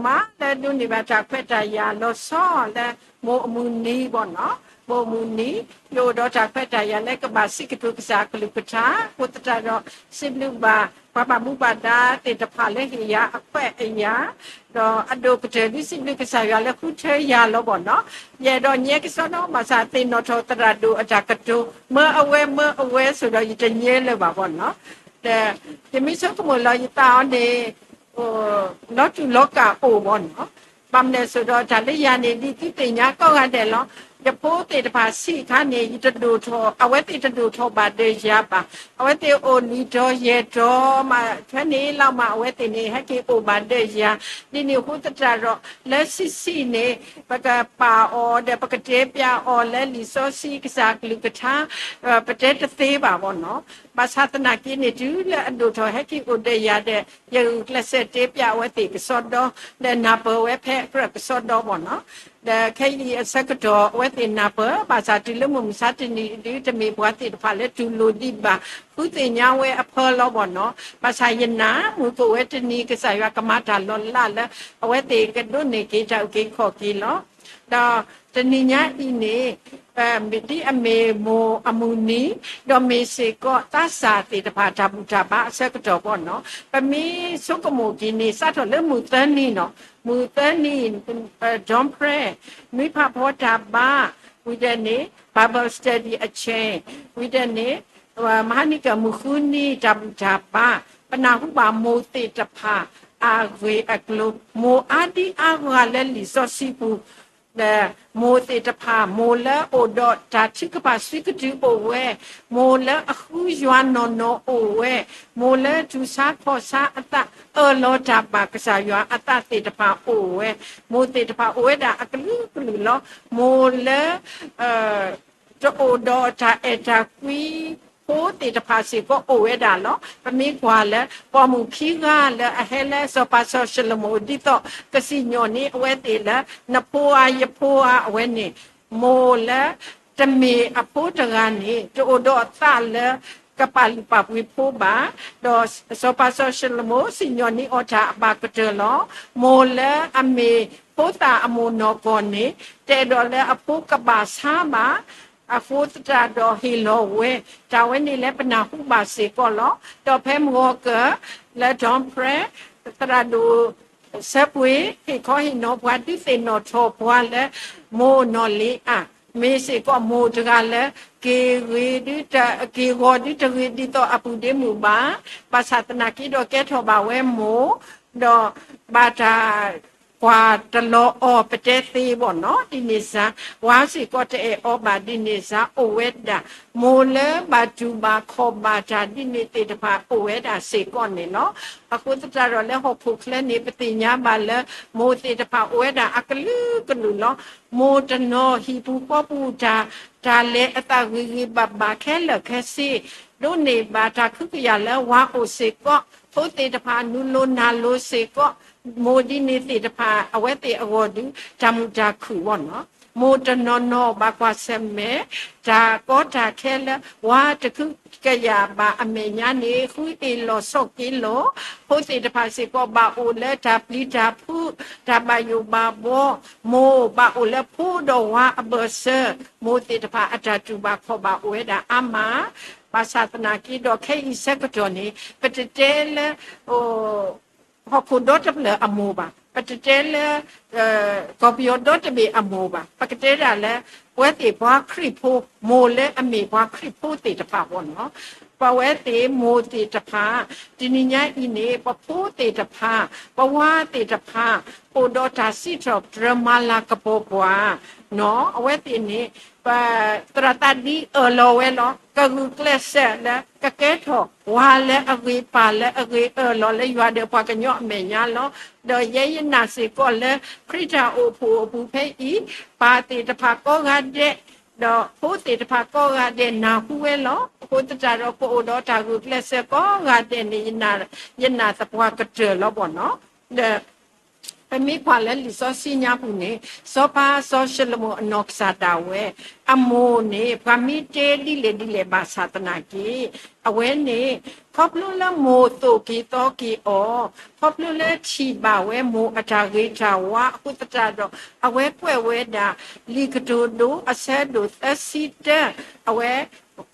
မ့ၢ်လၢဒိးန့ၢ်ဘၣ်တၢ်ခွဲးတၢ်ယာ်လီၤဆီလၢ မိၢ်အမုၢ်နံၤဘၣ်နီၤ, မိၢ်အမုၢ်နံၤ ယအိၣ်ဒီးတၢ်ခွဲးတၢ်ယာ်လၢကဘၣ်စံးကတိၤကစၢ်အကလုၢ်ကထါ, အဃိသတးဒီး စံးဘျုးဘၣ် ပှၤဘၣ်မူဘၣ်ဒါသ့ၣ်တဖၣ်လၢဟ့ၣ်ယၤအခွဲးအယာ်, ဒီးအဒိၣ်ကတၢၢ်ဒုးစံးဘျုးကစၢ်ယွၤလၢဃုထၢယၤလီၤဘၣ်နီၤ, ယအဲၣ်ဒိးညဲကစီဒီဘၣ်ဆၣ်သ့ၣ်နီၣ်ထီၣ်သရၣ်ဒိၣ်အတၢ်ကတိၤ မၢအဝဲမၢအဝဲဆိးဒီးယတညဲလၢၤဘၣ်ဘၣ်နီၤ, ဒီးယမ့ၢ်ဆိကမိၣ်လီၤယသးအီၤန့ၣ် လီၤတူာ်လီၤကာ်အိၣ်ဘၣ်နီၤ, ဘၣ်မနုၤအဃိဒီးတၢ်လၢယၤန့ၣ် ဒ်သုသ့ၣ်ညါကိးဂၤဒဲးလီၤ, ယဖိသ့ၣ်တဖၣ်ဆံးအခါန့ၣ် ယတဒိၣ်ထီၣ် အဝဲသ့ၣ်တဒိၣ်ထီၣ်ဘၣ်ဒီးယၤဘၣ်, အဝဲသ့ၣ်အိၣ်လွံၢ်တီၤယဲၢ်တီၤမး ဖဲန့ၣ်လီၤမး အဝဲသ့ၣ်န့ၣ် ဟဲက့ၤအိၣ်ဘၣ်ဒီးယၤ, ဒ်န့ၣ်အဃိသတးဒီး လၢဆံးဆံးန့ၣ် ပကပာ်အီၤဒီး ပကတဲပျးအီၤလၢလံာ်စီဆှံကစၢ်အကလုၢ်ကထါ ပတဲတသ့ဘၣ်ဘၣ်နီၤ, ဘၣ်ဆၣ်သနာ်က့န့ၣ် တုၤလၢအဒိၣ်ထီၣ်ဟဲက့ၤအိၣ်ဒီးယၤဒီး ယဂုာ်ကျဲးစၢးတဲပျးအဝဲသ့ၣ်ကစီဒီ ဒီးနၢ်ပၢၢ်ဝဲဖဲအကြၢးကစီဒီဘၣ်နီၤ, ဒီးခဲအံၤအဆၢကတီၢ်အဝဲသ့ၣ်နၢ်ပၢၢ် ဘၣ်ဆၣ်တုၤလၢမုၢ်မဆါတနံၤဒုး တမ့ၢ်ပှၤသ့ၣ်တဖၣ်လၢတူၢ်လိာ်ဒံးဘၣ် ဃုသ့ၣ်ညါဝဲအဖၢလီၤဘၣ်နီၤ, ဘၣ်ဆၣ်ယနာ် မုၢ်ကအိၣ်ဝဲတနံၤ ကစၢ်ယွၤကမၤတၢ်လီၤလးလၢ အဝဲသ့ၣ်ကဒိးန့ၢ်က့ၤတၢ်အုၣ်က့ၤခီၣ်က့ၤလီၤ. ဒီးတနံၤညါအံၤန့ၣ် ဒ်အမ့ၢ်မိၢ်အမုၢ်နံၤ ဒီးမ့ၢ်စ့ၢ်ကီးသးစၢ်သ့ၣ်တဖၣ်တၢ်ဘူၣ်တၢ်ဘါအဆၢကတီၢ်ဘၣ်နီၤ, ပမ့ၢ်ဆိကမိၣ်က့ၤန့ၣ် စးထီၣ်လၢမုၢ်သၢနံၤနီၤ, မုၢ်သၢနံၤ dawn prayer နွံဖးဖီတၢ်ဘါ, ဝံၤဒီးန့ၣ် Bible study အဆဲး, ဝံၤဒီးန့ၣ် မဟါနံၤကၢၢ်မုၢ်ဃုနံၤတၢ်ဘူၣ်တၢ်ဘါ, ပနၢ်ဟူဘၣ်မိၢ်သ့ၣ်တဖၣ်အဂ့ၢ်အကျိၤ, မိၢ်အါဒံအါဂၤလၢလံာ်စီဆှံပူၤ ဒီးမိၢ်သ့ၣ်တဖၣ် မိၢ်လၢအိၣ်ဒီးတၢ်ထုကဖၣ်စုကတုၤအိၣ်ဝဲ, မိၢ်လၢအဃုယွၤနီၢ်နီၢ်အိၣ်ဝဲ, မိၢ်လၢထူၣ်ဆါခီၣ်ဆါအသးအၢၣ်လီၤတၢ်ဘၣ်ကစၢ်ယွၤအသးသ့ၣ်တဖၣ်အိၣ်ဝဲ, မိၢ်သ့ၣ်တဖၣ်အိၣ်ဝဲဒၣ်အကလုာ်ကလုာ်လီၤ. မိၢ်လၢ တအိၣ်ဒီးတၢ်အဲၣ်တၢ်ကွံ ဖိသ့ၣ်တဖၣ်စ့ၢ်ကီးအိၣ်ဝဲဒၣ်လီၤ. ပမ့ၢ်ကွၢ်လၢ ပိာ်မုၣ်ခံဂၤလၢအဟဲလၢစီၤပၤစီၤၡလိၤမိၣ် ဒ်သိးကစံၣ်ညီၣ်န့ၢ်အဝဲသ့ၣ်လၢ နဖိဧါယဖိဧါအဝဲန့ၣ် မိၢ်လၢ တမ့ၢ်အဖိတဂၤန့ၣ် တအိၣ်ဒီးအသးလၢ ကပာ်လုၢ်ပာ်ပှ့ၤဖိဘၣ်, ဒီးစီၤပၤစီၤၡလိၤမိၣ်စံၣ်ညီၣ်န့ၢ်အီၤတၢ်အဘၣ်ကတၢၢ်လီၤ. မိၢ်လၢအမ့ၢ်ဖိသၣ်အမိၢ်နီၢ်ကီၢ်န့ၣ် တအဲၣ်ဒိးလၢအဖိကဘၣ်ဆါဘၣ်, အဃိသတးဒီးဟ့ၣ်လီၤဝဲ, တၢ်ဝဲန့ၣ်လၢပနၢ်ဟူဘၣ်စ့ၢ်ကီးလီၤ. ဒီးဖဲမုၢ်ဂီၤကၢၢ် လၢ dawn prayer သရၣ်ဒိၣ် ဟ့ၣ်ခီဟ့ၣ်နီၤပှၤဒုးသ့ၣ်နီၣ်ထီၣ်ပှၤလၢ မိၢ်နီၢ်လ့အၣ် မ့ၢ်စ့ၢ်ကီးမိၢ်တဂၤလၢ က့ၤဂ့ၤဒုးတ က့ၤဂီၤဒုးတဂ့ၤဒ်သိးအပုၢ်ဒ့မုၣ်ဘၣ်, ဘၣ်ဆၣ်သနာ်က့ဒီးကဲထီၣ်ဘၣ်ဝဲမိၢ်, ဒီးဘၣ်တၢ်ကွၢ်တလီၤအီၤပတဲသ့ဘၣ်နီၤ ဒ်န့ၣ်စ့ၢ်, ဝၤစ့ၢ်ကီးတအဲၣ်အီၤဘၣ်ဒ်န့ၣ်စ့ၢ် အိၣ်ဝဲဒၣ် မိၢ်လၢဘၣ်တူၢ်ဘၣ်ခီၣ်ဘၣ်တၢ်ဒ်န့ၣ်သ့ၣ်တဖၣ်အိၣ်ဝဲဒၣ်စ့ၢ်ကီးန့ၣ်လီၤ. အဃိသတးဒီးလၢဟီၣ်ခိၣ်ချၢန့ၣ် ပသ့ၣ်ညါဘၣ်လၢ မိၢ်သ့ၣ်တဖၣ်အိၣ်ဝဲဒၣ်အကလုာ်ကလုာ်လီၤ. မိၢ်တနီၤဟံၣ်ပူၤဃီပူၤတၢ် တၢ်လဲၤအသးဂ့ၤဂ့ၤဘၣ်ဘၣ်ခဲလၢာ်ခဲဆ့, ဒိးန့ၢ်ဘၣ်တၢ်ကဟုကယာ်လၢဝၤအိၣ်စ့ၢ်ကီး, ဖိသ့ၣ်တဖၣ်နုာ်လီၤနၢ်လီၤစ့ၢ်ကီး, မိၢ်ဒ်န့ၣ်သ့ၣ်တဖၣ် အဝဲသ့ၣ်အဂီၢ်ဒုး တၢ်မုာ်တၢ်ခုၣ်ဘၣ်နီၤ. မိၢ်တနီၤနီၤဘၣ်ကွၢ်ဆၢၣ်မဲာ် တၢ်ကီတၢ်ခဲလၢ ဝၤတကဟုကယာ်ဘၣ်အမဲာ်ညါန့ၣ် ဃုအ့ၣ်လိာ်ဆိးက့လိာ်, ဖိသ့ၣ်တဖၣ်စ့ၢ်ကီးဘၣ်အိၣ်လၢတၢ်ပျံၤတၢ်ဖုး, တၢ်ဘၣ်ယိၣ်ဘၣ်ဘှီ, မိၢ်ဘၣ်အိၣ်လၢဖိဒီးဝၤအဘၢၣ်စၢၤ, မိၢ်သ့ၣ်တဖၣ်အတၢ်တူၢ်ဘၣ်ခီၣ်ဘၣ်အိၣ်ဝဲဒၣ်အါမး, ဘၣ်ဆၣ်သနာ်က့ဒီးခဲအံၤဆၢကတီၢ်န့ၣ် ပတတဲလၢ ဟီၣ်ခိၣ်ဒီတဖျၢၣ်အမိၢ်ဘၣ်, ပတတဲလၢ ကီၢ်ပယီၤဒီတဘ့ၣ်အမိၢ်ဘၣ်, ပကတဲဒၣ်လၢ ပဝဲသ့ၣ်ပှၤခရံာ်ဖိ, မိၢ်လၢအမ့ၢ်ပှၤခရံာ်ဖိသ့ၣ်တဖၣ်ဘၣ်နီၤ, ပဝဲသ့ၣ်မိၢ်သ့ၣ်တဖၣ်, တနံၤညါအံၤန့ၣ် ပဖိသ့ၣ်တဖၣ်, ပဝၤသ့ၣ်တဖၣ် အိၣ်ဒီးတၢ်စံးထီၣ်ပတြၢၤမၤလၤကပီၤပှၤ နီၤ, အဝဲသ့ၣ်န့ၣ် ပ သရၣ်သးဒံအၢၣ်လီၤဝဲလီၤ, ကဂုာ်ကျဲးစၢးလၢကကဲထီၣ် ဝၤလၢအဂ့ၤ ပၢ်လၢအဂ့ၤ အၢၣ်လီၤလၢယွၤဒီးပှၤကညီအမဲာ်ညါလီၤ. ဒီးယဲယနာ်စ့ၢ်ကီးလၢ ခရံာ်တၢ်အိၣ်ဖှိၣ်အပူၤဖဲအံၤ, ပၢ်သ့ၣ်တဖၣ်ကိးဂၤဒဲး, ဒီးဖိသ့ၣ်တဖၣ်ကိးဂၤဒဲးနၢ်ဟူဝဲလီၤ. အဃိသတးဒီး ကအိၣ်ဒီးတၢ်ဂုာ်ကျဲးစၢးကိးဂၤဒဲးန့ၣ် ယနာ်သပှၢ်ကတၢၢ်လီၤဘၣ်နီၤ. ဒီး ပမ့ၢ်ကွၢ်လၢလံာ်စီဆှံညါပူၤန့ၣ် စီၤပၤစီၤၡလိၤမိၣ်အနီၢ်ကစၢ်ဒၣ်ဝဲ အမိၢ်န့ၣ် ပှၤမ့ၢ်တဲဒ်လဲၣ်ဒ်လဲၣ်ဘၣ်ဆၣ်သနာ်က့ အဝဲန့ၣ် ခီဖျိလၢမိၢ်သိၣ်က့ၤသီက့ၤအီၤ, ခီဖျိလၢထံၣ်ဘၣ်ဝဲမိၢ်အတၢ်ဂ့ၤတၢ်ဝါအဃိသတးဒီး အဝဲကွဲးဝဲဒၣ် လံာ်ကတိၤဒိအဆၢဒိၣ်သၢဆံတၢ, အဝဲ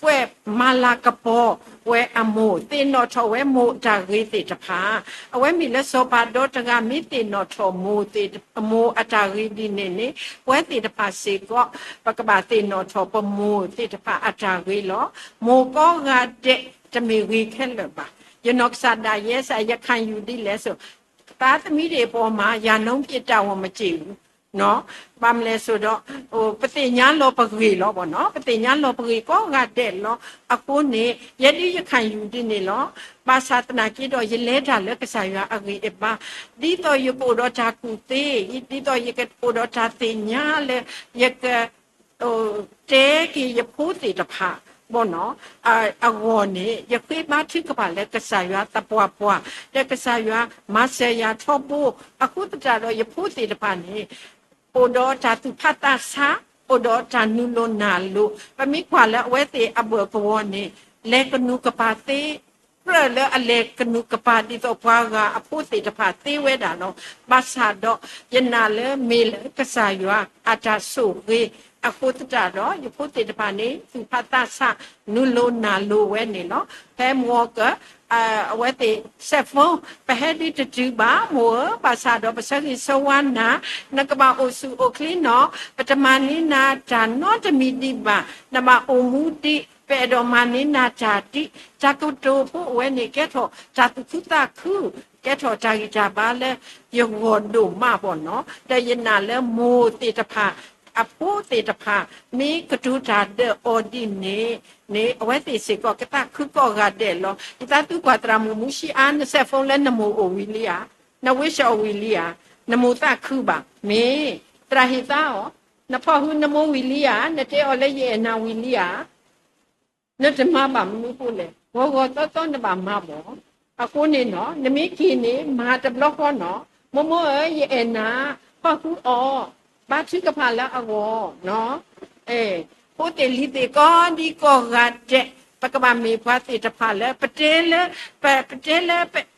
ကွဲးမၤလၤကပီၤဝဲအမိၢ်, သ့ၣ်နီၣ်ထီၣ်ဝဲမိၢ်အတၢ်ဂ့ၤသ့ၣ်တဖၣ်, အဝဲမ့ၢ်လၢစီၤပၤဒီတဂၤမ့ၢ်သ့ၣ်နီၣ်ထီၣ်မိၢ်သ့ၣ်, မိၢ်အတၢ်ဂ့ၤဒ်န့ၣ်န့ၣ် ပဝဲသ့ၣ်တဖၣ်စ့ၢ်ကီး ပကဘၣ်သ့ၣ်နီၣ်ထီၣ်ပမိၢ်သ့ၣ်တဖၣ်အတၢ်ဂ့ၤလီၤ. မိၢ်ကိးဂၤဒဲးတမ့ၢ်ဂ့ၤခဲလၢာ်ဘၣ်. ယနီၢ်ကစၢ်ဒၣ်ယဲစ့ၢ် ယခံယူဒ်လဲၣ်ဆိ, သားသမီးတွေအပေါ်မှာ ရာနှုန်းပြည့်တာဝန်မကျေဘူး. ဘၣ်မနုၤလဲၣ်ဆိဒီး ပသ့ၣ်ညါလီၤပဂ့ၢ်လီၤဘၣ်နီၤ, ပသ့ၣ်ညါလီၤပဂ့ၢ်ကိးဂၤဒဲးလီၤ. အဃိန့ၣ် ယဲဒၣ်ယခံယူဒ်န့ၣ်လီၤ. ဘၣ်ဆၣ်သနာ်က့ဒီး ယလဲၤတၢ်လၢကစၢ်ယွၤအဂံၢ်အဘါ, ဒ်သိးယကအိၣ်ဒီးတၢ်ကူၣ်သ့, ဒ်သိးယကအိၣ်ဒီးတၢ်သ့ၣ်ညါလၢ ယက တဲက့ၤယဖိသ့ၣ်တဖၣ် ဘၣ်နီၤ အဂီၢ်န့ၣ် ယဃ့ဘါထုကဖၣ်လၢကစၢ်ယွၤသပှၢ်ပှၢ်, ဒီးကစၢ်ယွၤမၤစၢၤယၤထီဘိ, အဃိသတးဒီးယဖိသ့ၣ်တဖၣ်န့ၣ် အိၣ်ဒီးတၢ်သူၣ်ဖးသးဆး, အိၣ်ဒီးတၢ်နုာ်လီၤနၢ်လီၤ, ပမ့ၢ်ကွၢ်လၢအဝဲသ့ၣ်အဘၢၣ်ကဝီၤန့ၣ် လဲၤကနူၤကပၤသ့ ကြၢးလၢအလဲၤကနူၤကပၤဒ်သိးပှၤဂၤအဖိသ့ၣ်တဖၣ်သ့ဝဲဒၣ်လီၤ. ဘၣ်ဆၣ်ဒီး ယနာ်လၢမ့ၢ်လၢကစၢ်ယွၤအတၢ်ဆိၣ်ဂ့ၤ အဃိသတးဒီး ယဖိသ့ၣ်တဖၣ်န့ၣ် သူၣ်ဖးသးဆး နုာ်လီၤနၢ်လီၤဝဲန့ၣ်လီၤ. ဖဲမ့ၢ်က အဝဲသ့ၣ် cell phone ပဟဲဒ်တတုၤဘၣ် မိၢ်ဧၢ, ဘၣ်ဆၣ်ဒီးပဆၢဂ့ၤဆၢဝါနၤ, နကဘၣ်အိၣ်ဆူၣ်အိၣ်ချ့နီၤ, ပတမၤန့ၢ်နၤတၢ်နီတမံၤဒံးဘၣ်, နဘၣ်အိၣ်မူဒံး, ပအဲၣ်ဒိးမၤန့ၢ်နၤတၢ်ဒံး, တၢ်ကတိၤဖိအဝဲန့ၣ် ကဲထီၣ်တၢ်သူၣ်ခုသးခု, ကဲထီၣ်တၢ်ဂံၢ်တၢ်ဘါလၢယဂီၢ်ဒိၣ်မးဘၣ်နီၤ, ဒီးယနာ်လၢမိၢ်သ့ၣ်တဖၣ် အဖိသ့ၣ်တဖၣ် မ့ၢ်ကတိၤတၢ်ဒီးအီၤဒ်န့ၣ် န့ၣ် အဝဲသ့ၣ်စ့ၢ်ကီးကသးခုကိးဂၤဒဲးလီၤ. ယသးသူကွၢ်သရၣ်မုၣ်မူဆံအါ န cell phone လၢနမိၢ်အိၣ်ဝံၤလံဧါ, နဝ့ၢ်ဆၢအီၤဝံၤလံဧါ, နမိၢ်သးခုဘၣ်, မ့ၢ် သရၣ်ဟ့ၣ်သးအီၤ, နဖီၣ်ဟုနမိၢ်ဝံၤလံဧါ, နတဲအီၤလၢယအဲၣ်နၤဝံၤလံဧါ နတမၤဘၣ်မနုၤအဃိလဲၣ်, ဂီၤဂီၤသီသီနဘၣ်မၤဘၣ်. အဃိန့ၣ်နီၤ နမ့ၢ်က့ၤန့ၣ် မၤတဘျီဃီနီၤ, မိၢ်မိၢ်ဧၢ ယအဲၣ်နၤ, ဖီၣ်ဃုအီၤ, ဘါထုကဖၣ်လၢအဂီၢ်, ဖိသ့ၣ်လံၤသ့ၣ်ကိးဒံကိးဂၤဒဲး, ပကဘၣ်မ့ၢ်ပှၤသ့ၣ်တဖၣ်လၢ ပတဲလၢ ပ ပတဲလၢ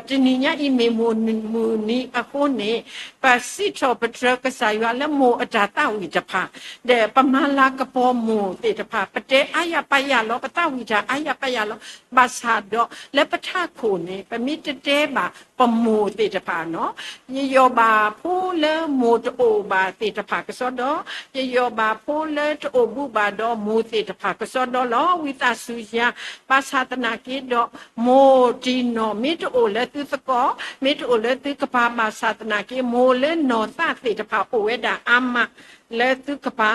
တနံၤညါအံၤမ့ၢ်မိၢ်မုၢ်နံၤအဃိန့ၣ်, ပစံးထီၣ်ပတြၢၤကစၢ်ယွၤလၢမိၢ်အတၢ်သးဝံၣ်တဖၣ်, ဒီးပမၤလၤကပီၤမိၢ်သ့ၣ်တဖၣ်, ပတဲအါယၤပာ်ယၤလီၤ, ပသးဝံၣ်တၢ်အါယၤပာ်ယၤလီၤ, ဘၣ်ဆၣ်ဒီးလၢပထးခိၣ်န့ၣ် ပမ့ၢ်တတဲဘၣ်ပမိၢ်သ့ၣ်တဖၣ်နီၤ, ယယီၢ်ဘၣ်ဖိလၢမိၢ်တအိၣ်ဘၣ်သ့ၣ်တဖၣ်ကစီဒီ, ယယီၢ်ဘၣ်ဖိလၢတအိၣ်ဘူးဘၣ်ဒီးမိၢ်သ့ၣ်တဖၣ်ကစီဒီလီၤ. ဝံသးစူၤယၤ, ဘၣ်ဆၣ်သနာ်က့ဒီး မိၢ်တံၢ်နီၢ် မ့ၢ်တအိၣ်လၢသုသကိး, မ့ၢ်တအိၣ်လၢသုကပၤ ဘၣ်ဆၣ်သနာ်က့ မိၢ်လၢနီၢ်သးသ့ၣ်တဖၣ်အိၣ်ဝဲဒၣ်အါမးလၢသုကပၤ,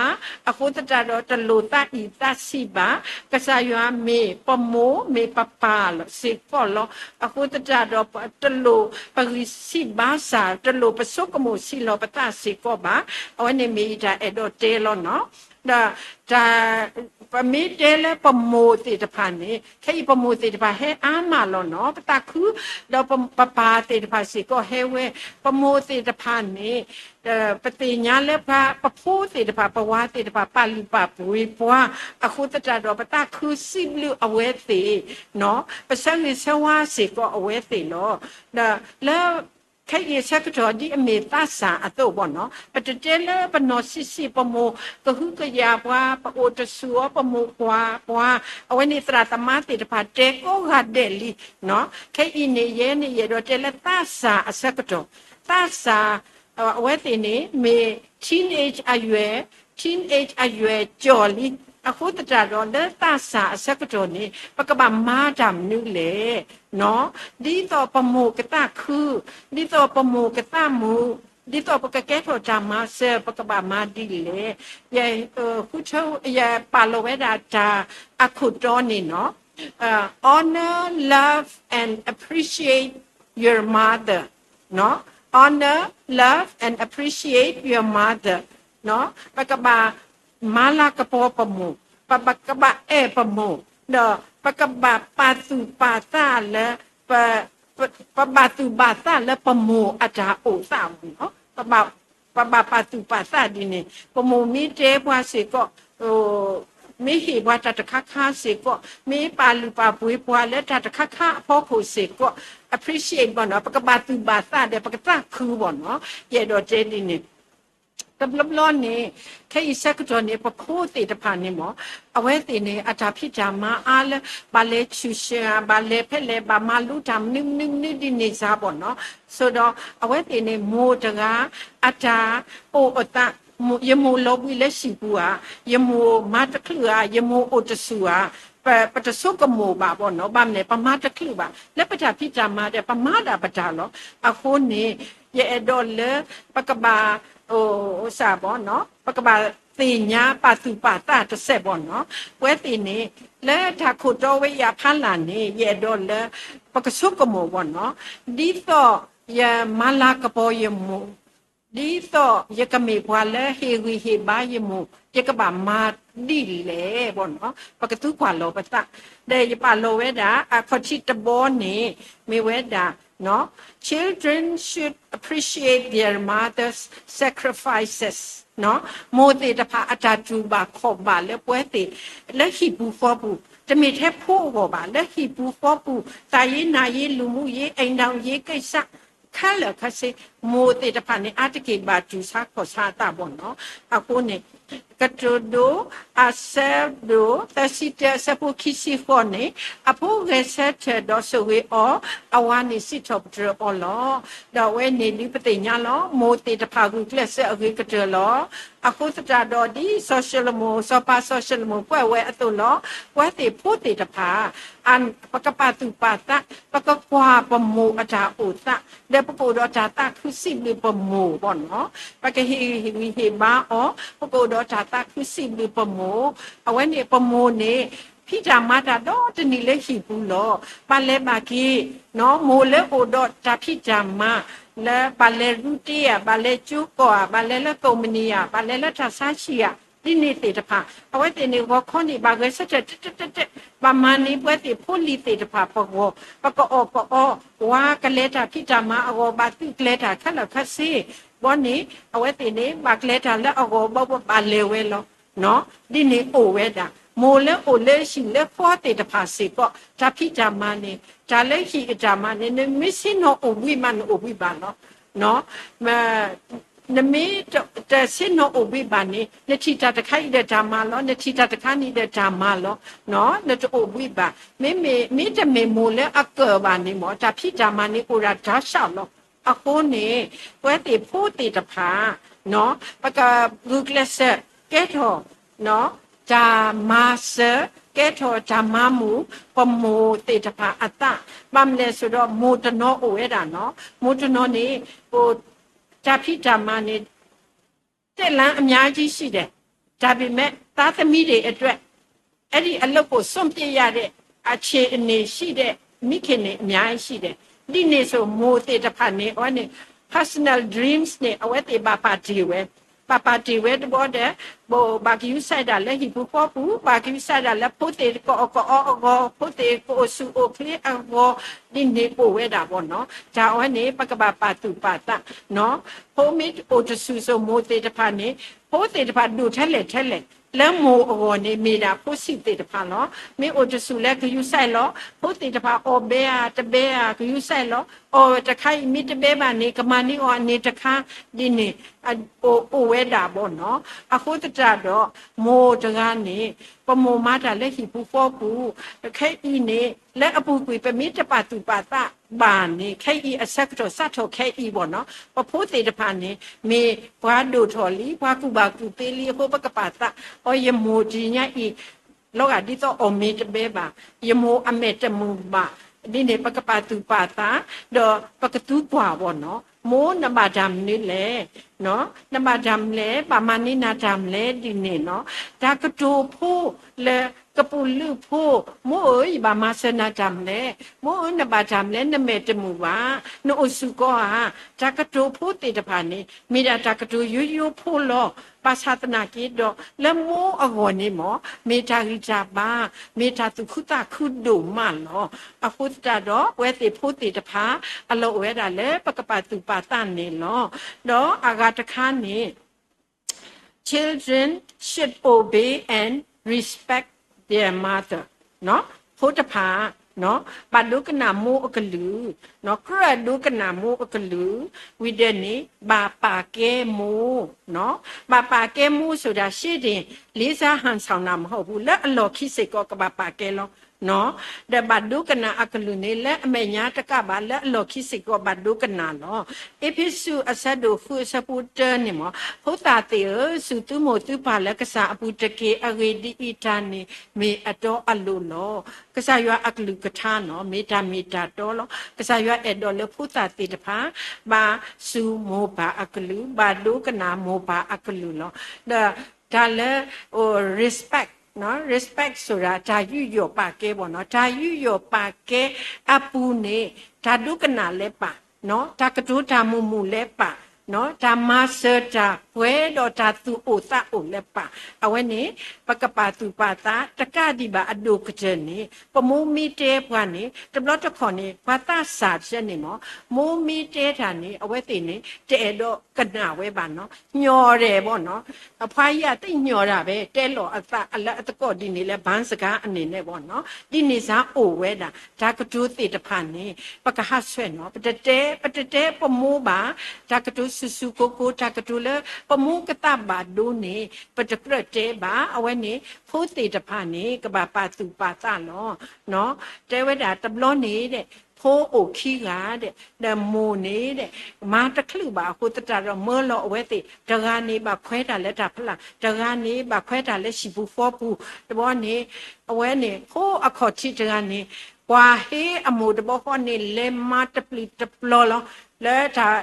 အဃိသတးဒီးတလိၣ်သးအံၤသးဆံးဘၣ်, ကစၢ်ယွၤမ့ၢ်ပမိၢ်မ့ၢ်ပပၢ်စ့ၢ်ကီးလီၤ. အဃိသတးဒီးတလိၣ်ပဂံၢ်ဆံးဘါစၢ်, တလိၣ်ပဆိကမိၣ်ဆံးလီၤပသးစ့ၢ်ကီးဘၣ်. အဝဲန့ၣ်မ့ၢ်ယတၢ်အဲၣ်ဒိးတဲလီၤနီၤ. ဒီးတၢ် ပမ့ၢ်တဲလၢပမိၢ်သ့ၣ်တဖၣ်န့ၣ် ခဲအံၤပမိၢ်သ့ၣ်တဖၣ်ဟဲအါမးလီၤနီၤ, ပသးခု, ဒီးပပၢ်သ့ၣ်တဖၣ်စ့ၢ်ကီးဟဲဝဲ, ပမိၢ်သ့ၣ်တဖၣ်န့ၣ် ပသ့ၣ်ညါလၢပှၤ ပဖိသ့ၣ်တဖၣ် ပဝၤသ့ၣ်တဖၣ် ပာ်လုၢ်ပာ်ပှ့ၤပှၤ, အဃိသတးဒီးပသးခုစံးဘျုးအဝဲသ့ၣ်, ပဆၢဂ့ၤဆၢဝါစ့ၢ်ကီးအဝဲသ့ၣ်လီၤ. ဒီးလၢ ခဲအံၤအဆၢကတီၢ်ဒ်အမ့ၢ်သးစၢ်အသိးဘၣ်နီၤ, ပတတဲလၢပနီၢ်ဆံးဆံး ပမိၢ်ကဟုကယာ်ပှၤ, ပအိၣ်တဆူၣ်အီၤ ပမိၢ်ကွၢ်ပှၤ, အဝဲန့ၣ်သရၣ်သမါသ့ၣ်တဖၣ်တဲကိးဂၤဒဲးလံ. ခဲအံၤန့ၣ် ယဲန့ၣ်ယအဲၣ်ဒိးတဲလၢသးစၢ်အဆၢကတီၢ်, သးစၢ် အဝဲသ့ၣ်န့ၣ် မ့ၢ် teenage အရွယ်, teenage အရွယ်ကျော်လံ. အဃိသတးဒီးလၢသးစၢ်အဆၢကတီၢ်န့ၣ် ပကဘၣ်မၤတၢ်မနုၤလဲၣ် ဒ်သိးပမိၢ်ကသးခု, ဒ်သိးပမိၢ်ကသးမုာ်, ဒ်သိးပကကဲထီၣ်တၢ်မၤစၢၤ ပကဘၣ်မၤဒ်လဲၣ်. ယ ဃုထၢ ယပာ်လီၤဝဲဒၣ်တၢ်အခိၣ်တီန့ၣ်နီၤ, honor, love and appreciate your mother. Honor, love and appreciate your mother. ပကဘၣ်မၤလၤကပီၤပမိၢ်, ပကဘၣ်အဲၣ်ပမိၢ်, ဒီးပကဘၣ်ပာ်သူၣ်ပာ်သးလၢပ ပဘၣ်သူၣ်ဘၣ်သးလၢပမိၢ်အတၢ်အိၣ်သးမ့ၢ်နီၤ, ပဘၣ်ပာ်သူၣ်ပာ်သးဒ်န့ၣ် ပမိၢ်မ့ၢ်တဲပှၤစ့ၢ်ကီး မ့ၢ်ဟ့ၣ်ပှၤတၢ်တခါခါစ့ၢ်ကီး မ့ၢ်ပာ်လုၢ်ပာ်ပှ့ၤပှၤလၢတၢ်တခါခါအဖီခိၣ်စ့ၢ်ကီး appreciate ဘၣ်နီၤ, ပကဘၣ်သူၣ်ဘၣ်သးဒီးပကသးခုဘၣ်နီၤ, ယအဲၣ်ဒိးတဲဒ်န့ၣ် တဘျီဘျီန့ၣ် ခဲအံၤဆၢကတီၢ်န့ၣ် ပဖိသ့ၣ်တဖၣ်န့ၣ်မ့ၢ် အဝဲသ့ၣ်န့ၣ် အတၢ်ဖံးတၢ်မၤအါလၢ ဘၣ်လဲၤဆူၣ်ဆှၢဧါ, ဘၣ်လဲၤဖဲလဲၣ်, ဘၣ်မၤလိတၢ်မနုၤမနုၤမနုၤဒ်န့ၣ်စ့ၢ်ဘၣ်နီၤ, ဆိဒီးအဝဲသ့ၣ်န့ၣ် မိၢ်တဂၤ အတၢ်အိၣ်အသး ယမိၢ်လီၤဘှံးလၢဟံၣ်ပူၤဧါ, ယမိၢ်မၤတချုးဧါ, ယမိၢ်အိၣ်တဆူၣ်ဧါ, ပတဆိကမိၣ်ဘၣ်ဘၣ်နီၤ, ဘၣ်မနုၤလဲၣ် ပမၤတချုးဘၣ်, လၢပတၢ်ဖံးတၢ်မၤဒီး ပမၤဒၣ်ပတၢ်လီၤ. အဃိန့ၣ် ယအဲၣ်ဒိးလၢ ပကဘၣ် စ့ၢ်ဘၣ်နီၤ, ပကဘၣ်သ့ၣ်ညါပာ်သူၣ်ပာ်သးတစဲးဘၣ်နီၤ, ပဝဲသ့ၣ်န့ၣ် လၢတၢ်ခိၣ်တီဝဲအံၤအဖီလာ်န့ၣ် ယအဲၣ်ဒိးလၢ ပကဆိကမိၣ်ဘၣ်နီၤ, ဒ်သိးယမၤလၤကပီၤယမိၢ် ဒ်သိးယကမ့ၢ်ပှၤလၢဟ့ၣ်ဂံၢ်ဟ့ၣ်ဘါယမိၢ် ယကဘၣ်မၤဒ်လဲၣ်ဘၣ်နီၤ, ပကသူကွၢ်လီၤပသး, ဒီးယပာ်လီၤဝဲဒၣ် အခီၣ်ထံးတဘီန့ၣ် မ့ၢ်ဝဲဒၣ် Children should appreciate their mother's sacrifices. မိၢ်သ့ၣ်တဖၣ်အတၢ်တူၢ်ဘၣ်ခီၣ်ဘၣ်လၢပဝဲသ့ၣ် လၢဟံၣ်ပူၤဃီပူၤ, တမ့ၢ်ထဲဖိအဂီၢ်ဘၣ်, လၢဟံၣ်ပူၤဃီပူၤ, သးယ့နးယ့ လူမှုရေး အိမ်ထောင်ရေးကိစ္စ ခဲလၢာ်ခဲဆ့, မိၢ်သ့ၣ်တဖၣ်န့ၣ် အါတက့ၢ်ဘၣ်တူၢ်ဆါခီၣ်ဆါအသးဘၣ်နီၤ. အဃိန့ၣ် ကတိၤဒိ အဆၢဒိၣ် သၢဆံတၢ အဆၢဖိခံဆံဃိးန့ၣ်, အဖိဂဲၤဆၢထၢၣ်ဒီးဆိၣ်ဂ့ၤအီၤ, အဝၤန့ၣ်စံးထီၣ်ပတြၢၤအီၤလီၤ. ဒီးအဝဲန့ၣ်ဒုးပသ့ၣ်ညါလီၤ, မိၢ်သ့ၣ်တဖၣ်ဂုာ်ကျဲးစၢးအဂ့ၤကတၢၢ်လီၤ. အဃိသတးဒီးဒ်စီၤၡလိၤမိၣ် စီၤပၤစီၤၡလိၤမိၣ်ကွဲးဝဲအသိးလီၤ, ပဝဲသ့ၣ်ဖိသ့ၣ်တဖၣ် ပကပာ်သူၣ်ပာ်သး, ပကကွၢ်ပမိၢ်အတၢ်အိၣ်သး, ဒီးပကအိၣ်ဒီးတၢ်သးခုစံးဘျုးပမိၢ်ဘၣ်နီၤ, ပကဟ့ၣ်ဂံၢ်ဟ့ၣ်ဘါအီၤ, ပကအိၣ်ဒီးတၢ်သးခုစံးဘျုးပမိၢ်, အဝဲန့ၣ်ပမိၢ်န့ၣ် ဖံးတၢ်မၤတၢ်ဒီတနံၤလၢဟံၣ်ပူၤလီၤ, ဘၣ်လဲၤဘၣ်က့ၤ မိၢ်လၢအိၣ်ဒီးတၢ်ဖံးတၢ်မၤ လၢဘၣ်လဲၤရူတ့ဧါ, ဘၣ်လဲၤကၠိကီၢ်ဧါ, ဘၣ်လဲၤလၢကိးမုၢ်နံၤဧါ, ဘၣ်လဲၤလၢတၢ်ဆါဟံၣ်ဧါ, ဒ်န့ၣ်သ့ၣ်တဖၣ် အဝဲသ့ၣ်န့ၣ် ဂီၤခီန့ၣ် ဘၣ်ဂဲၤဆၢထၢၣ်တၢ်တၢ်တၢ်တၢ်, ဘၣ်မၤန့ၢ်ပဝဲသ့ၣ်ဖိလံၤသ့ၣ်တဖၣ်ပဂီၢ်, ပကအီၣ်ကအီ, ဝၤကလဲၤတၢ်ဖံးတၢ်မၤအဂီၢ် ဘၣ်သုးကျဲၤတၢ်ခဲလၢာ်ခဲဆ့, ဘီန့ၣ် အဝဲသ့ၣ်န့ၣ် ဘၣ်ကျဲၤတၢ်လၢအဂီၢ် ဘၣ်ဘၣ်လဲၤဝဲလီၤ. ဒ်န့ၣ်အိၣ်ဝဲဒၣ်, မိၢ်လၢအိၣ်လၢဟံၣ်လၢဃီသ့ၣ်တဖၣ်စ့ၢ်ကီး တၢ်ဖံးတၢ်မၤန့ၣ်, တၢ်လၢဟံၣ်အတၢ်မၤန့ၣ် နမ့ၢ်ဆ့ၣ်နီၤအိၣ်ဘှံးဘၣ် နအိၣ်ဘှံးဘၣ်လီၤ. နမ့ၢ်တဆ့ၣ်နီၤအိၣ်ဘှံးဘၣ်န့ၣ် နထံၣ်တၢ်တခါအံၤဒီးတၢ်မၤလီၤ, နထံၣ်တၢ်တခါန့ၣ်ဒီးတၢ်မၤလီၤ, နတအိၣ်ဘှံးဘၣ်. မ့မ့ၢ် မ့တမ့ၢ်မိၢ်လၢအကၢၣ်ဘၣ်န့ၣ်မ့ၢ် တၢ်ဖံးတၢ်မၤန့ၣ်အိၣ်ဒၣ်တၢ်ဆၣ်လီၤ. အဃိန့ၣ် ပဝဲသ့ၣ်ဖိသ့ၣ်တဖၣ် ပကဂုာ်ကျဲးစၢးကဲထီၣ် တၢ်မၤစၢၤ ကဲထီၣ်တၢ်မၤမုာ် ပမိၢ်သ့ၣ်တဖၣ်အသး, ဘၣ်မနုၤလဲၣ်ဆိုတော့ မိၢ်တနီၤအိၣ်ဝဲဒၣ်နီၤ, မိၢ်တနီၤန့ၣ် တၢ်ဖံးတၢ်မၤန့ၣ် တက်လမ်းအများကြီးရှိတယ်, ဒါပေမဲ့ သားသမီးတွေအတွက် အဲ့ဒီအလုပ်ကို စွန့်ပစ်ရတဲ့ အခြေအနေရှိတဲ့ မိခင်တွေ အများကြီးရှိတယ်. ဒ်န့ၣ်ဆို မိၢ်သ့ၣ်တဖၣ်န့ၣ် အဝဲန့ၣ် personal dreams န့ၣ် အဝဲသ့ၣ်ဘၣ်ပာ်တ့ၢ်ဝဲ, ဘၣ်ပာ်တ့ၢ်ဝဲတဘျီဒီး ဘၣ်ဂုာ်ကျဲးစၢးဒၣ်လၢဟံၣ်ပူၤဃီပူၤ, ဘၣ်ဂုာ်ကျဲးစၢးဒၣ်လၢဖိသ့ၣ်ကအိၣ်ကအီၣ်အဂီၢ်, ဖိသ့ၣ်ကအိၣ်ဆူၣ်အိၣ်ချ့အဂီၢ်, ဒ်န့ၣ်အိၣ်ဝဲဒၣ်ဘၣ်နီၤ. တၢ်အဝဲန့ၣ် ပကဘၣ်ပာ်သူၣ်ပာ်သးနီၤ. ဖိမ့ၢ်အိၣ်တဆူၣ်စိၤ မိၢ်သ့ၣ်တဖၣ်န့ၣ် ဖိသ့ၣ်တဖၣ်ဒိၣ်ထဲလဲၣ်ထဲလဲၣ် လၢမိၢ်အဂီၢ်န့ၣ် မ့ၢ်ဒၣ်ဖိဆံးသ့ၣ်တဖၣ်လီၤ. မ့ၢ်အိၣ်တဆူၣ်လၢကယူၤစဲးလီၤ, ဖိသ့ၣ်တဖၣ်အီၣ်ဘဲဧါ တဘဲဧါ ကယူၤစဲးလီၤ, အီၣ်တခါအံၤမ့ၢ်တဘဲဘၣ်န့ၣ် ကမၤန့ၢ်အီၤအန့ၣ်တခါ, ဒ်န့ၣ် အိၣ်ဝဲဒၣ်ဘၣ်နီၤ. အဃိသတးဒီး မိၢ်တဂၤန့ၣ် ပမိၢ်မၤတၢ်လၢဟံၣ်ပူၤဃီပူၤ, ခဲအံၤန့ၣ် လၢအပူၤကွံာ် ပမ့ၢ်တပာ်သူၣ်ပာ်သးဘၣ်န့ၣ် ခဲအံၤအဆၢကတီၢ်စးထီၣ်ခဲအံၤဘၣ်နီၤ. ပဖိသ့ၣ်တဖၣ်န့ၣ် မ့ၢ်ပှၤဒိၣ်ထီၣ်လံ ပှၤကူၣ်ဘၣ်ကူၣ်သ့လံအဃိ ပကပာ်သး, အီ ယမိၢ်တနံၤညါအံၤ လီၤဂာ်ဒ်သိးအီၣ်မ့ၤတဘဲဘၣ်, ယမိၢ်အမဲာ်တမုာ်ဘၣ်, ဒ်န့ၣ် ပကပာ်သူၣ်ပာ်သး, ဒီးပကသူကွၢ်ဘၣ်နီၤ. မိၢ်နဘၣ်တၢ်မနုၤလဲၣ် နဘၣ်တၢ်မနုၤလဲၣ်, ဘၣ်မၤန့ၢ်နၤတၢ်မနုၤလဲၣ်ဒ်န့ၣ်နီၤ. တၢ်ကတိၤဖိလၢကပူၤလုးဖိ, မိၢ်ဧၢ, ယဘၣ်မၤစၢၤနၤတၢ်မနုၤလဲၣ်. မိၢ်ဧၢ, နဘၣ်တၢ်မနုၤလဲၣ်, နမဲာ်တမုာ်ဘၣ်, နအိၣ်ဆူၣ်ကီဧါ. တၢ်ကတိၤဖိသ့ၣ်တဖၣ်န့ၣ် မ့ၢ်ဒၣ်တၢ်ကတိၤယိယိဖိလီၤ. ဘၣ်ဆၣ်သနာ်က့ဒီး လၢမိၢ်အဂီၢ်န့ၣ်မ့ၢ် မ့ၢ်တၢ်ဂံၢ်တၢ်ဘါ, မ့ၢ်တၢ်သူၣ်ခုသးခုဒိၣ်မးလီၤ. အဃိသတးဒီး ပဝဲသ့ၣ်ဖိသ့ၣ်တဖၣ် အလီၢ်အိၣ်ဝဲဒၣ်လၢပကပာ်သူၣ်ပာ်သးန့ၣ်လီၤ. ဒီးအဂၤတခါန့ၣ် Children should obey and respect their mother. ဖိတဖၣ် ဘၣ်ဒိကနၣ်မိၢ်အကလုၢ်, ကြၢးဒိကနၣ်မိၢ်အကလုၢ်, ဝံၤဒီးန့ၣ် ဘၣ်ပာ်ကဲမိၢ်, ဘၣ်ပာ်ကဲမိၢ် ဆိုတာ ရှေ့တင်လေးစားဟန်ဆောင်တာ မဟုတ်ဘူး, လၢအလီၢ်ခံစ့ၢ်ကီး ကဘၣ်ပာ်ကဲလီၤ. ဒီးဘၣ်ဒိကနၣ်အကလုၢ်န့ၣ် လၢအမဲာ်ညါတကးဘၣ်, လၢအလီၢ်ခံစ့ၢ်ကီး ဘၣ်ဒိကနၣ်လီၤ. အ့းဖ့းစူး အဆၢဒိၣ်ဃု အဆၢဖိတၢန့ၣ်မ့ၢ်, ဖိသၣ်သ့ၣ်ဧၢ, စူၢ်သုမိၢ်သုပၢ်လၢကစၢ်အပူၤတက့ၢ်. အဂ့ၢ်ဒ်အံၤ, တၢ်န့ၣ်မ့ၢ်အတီအလိၤလီၤ. ကစၢ်ယွၤအကလုၢ်ကထါနီၤ, မ့ၢ်တၢ်မ့ၢ်တၢ်တီလီၤ. ကစၢ်ယွၤအဲၣ်ဒိးလၢဖိသၣ်သ့ၣ်တဖၣ် ဘၣ်စူၢ်မိၢ်ပၢ်အကလုၢ်, ဘၣ်ဒိကနၣ်မိၢ်ပၢ်အကလုၢ်လီၤ. ဒီးတၢ်လၢ respect, respect ဆိုတာ တၢ်ယူးယီၣ်ပာ်ကဲဘၣ်နီၤ, တၢ်ယူးယီၣ်ပာ်ကဲအပူၤန့ၣ် တၢ်ဒိကနၣ်လၢပာ်, တၢ်ကတိၤတၢ်မုာ်မုာ်လၢပာ်, တၢ်မၤစၢၤတၢ်ပှဲၤဒီးတၢ်သူၣ်အိၣ်သးအိၣ်လၢပာ်, အဝဲန့ၣ် ပကပာ်သူၣ်ပာ်သးတကးဒံးဘၣ်. အဒိၣ်ကတၢၢ်န့ၣ် ပမိၢ်မ့ၢ်တဲပှၤန့ၣ် တဘျီတခီၣ်န့ၣ် ပှၤသးစၢ်တဖၣ်န့ၣ်မ့ၢ်, မိၢ်မ့ၢ်တဲတၢ်န့ၣ် အဝဲသ့ၣ်န့ၣ် တအဲၣ်ဒိးကနၣ်ဝဲဘၣ်နီၤ, ညီၣ်ဒဲးဘၣ်နီၤ. အဖါယံာ်သ့ၣ်ညီၣ်ဒၣ်ဝဲ, တဲလီၤအသးလၢအသကိးဒ်န့ၣ်လၢ ဘၣ်စကား အန့ၣ်န့ၣ်ဘၣ်နီၤ. ဒ်န့ၣ်စ့ၢ်အိၣ်ဝဲဒၣ် တၢ်ကတိၤသ့ၣ်တဖၣ်န့ၣ် ပကဟးဆှဲးနီၤ, ပတတဲ, ပတတဲပမိၢ်ဘၣ်, တၢ်ကတိၤစူၤစူၤကိကိ, တၢ်ကတိၤလၢပမိၢ်ကသးဘၣ်ဒိန့ၣ် ပတကြၢးတဲဘၣ်. အဝဲန့ၣ် ဖိသ့ၣ်တဖၣ်န့ၣ် ကဘၣ်ပာ်သူၣ်ပာ်သးလီၤ. တဲဝဲဒၣ်တဘျီန့ၣ် ဖိအိၣ်ခံဂၤဒီး မိၢ်န့ၣ် မၤတချုးဘၣ်အဃိသတးဒီး မၢလီၤအဝဲသ့ၣ်, တဂၤန့ၣ် ဘၣ်ခွဲးတၢ်လၢတၢ်ဖျး, တဂၤန့ၣ် ဘၣ်ခွဲးတၢ်လၢဟံၣ်ပူၤဃီပူၤ, တဘျီန့ၣ် အဝဲန့ၣ် ဖိအခီၣ်ထံးတဂၤန့ၣ် ကွၢ်ဟ့အမိၢ်တဘျီဃီန့ၣ် လဲၤမၤတပျုာ်တပျီၤလီၤ. လၢတၢ်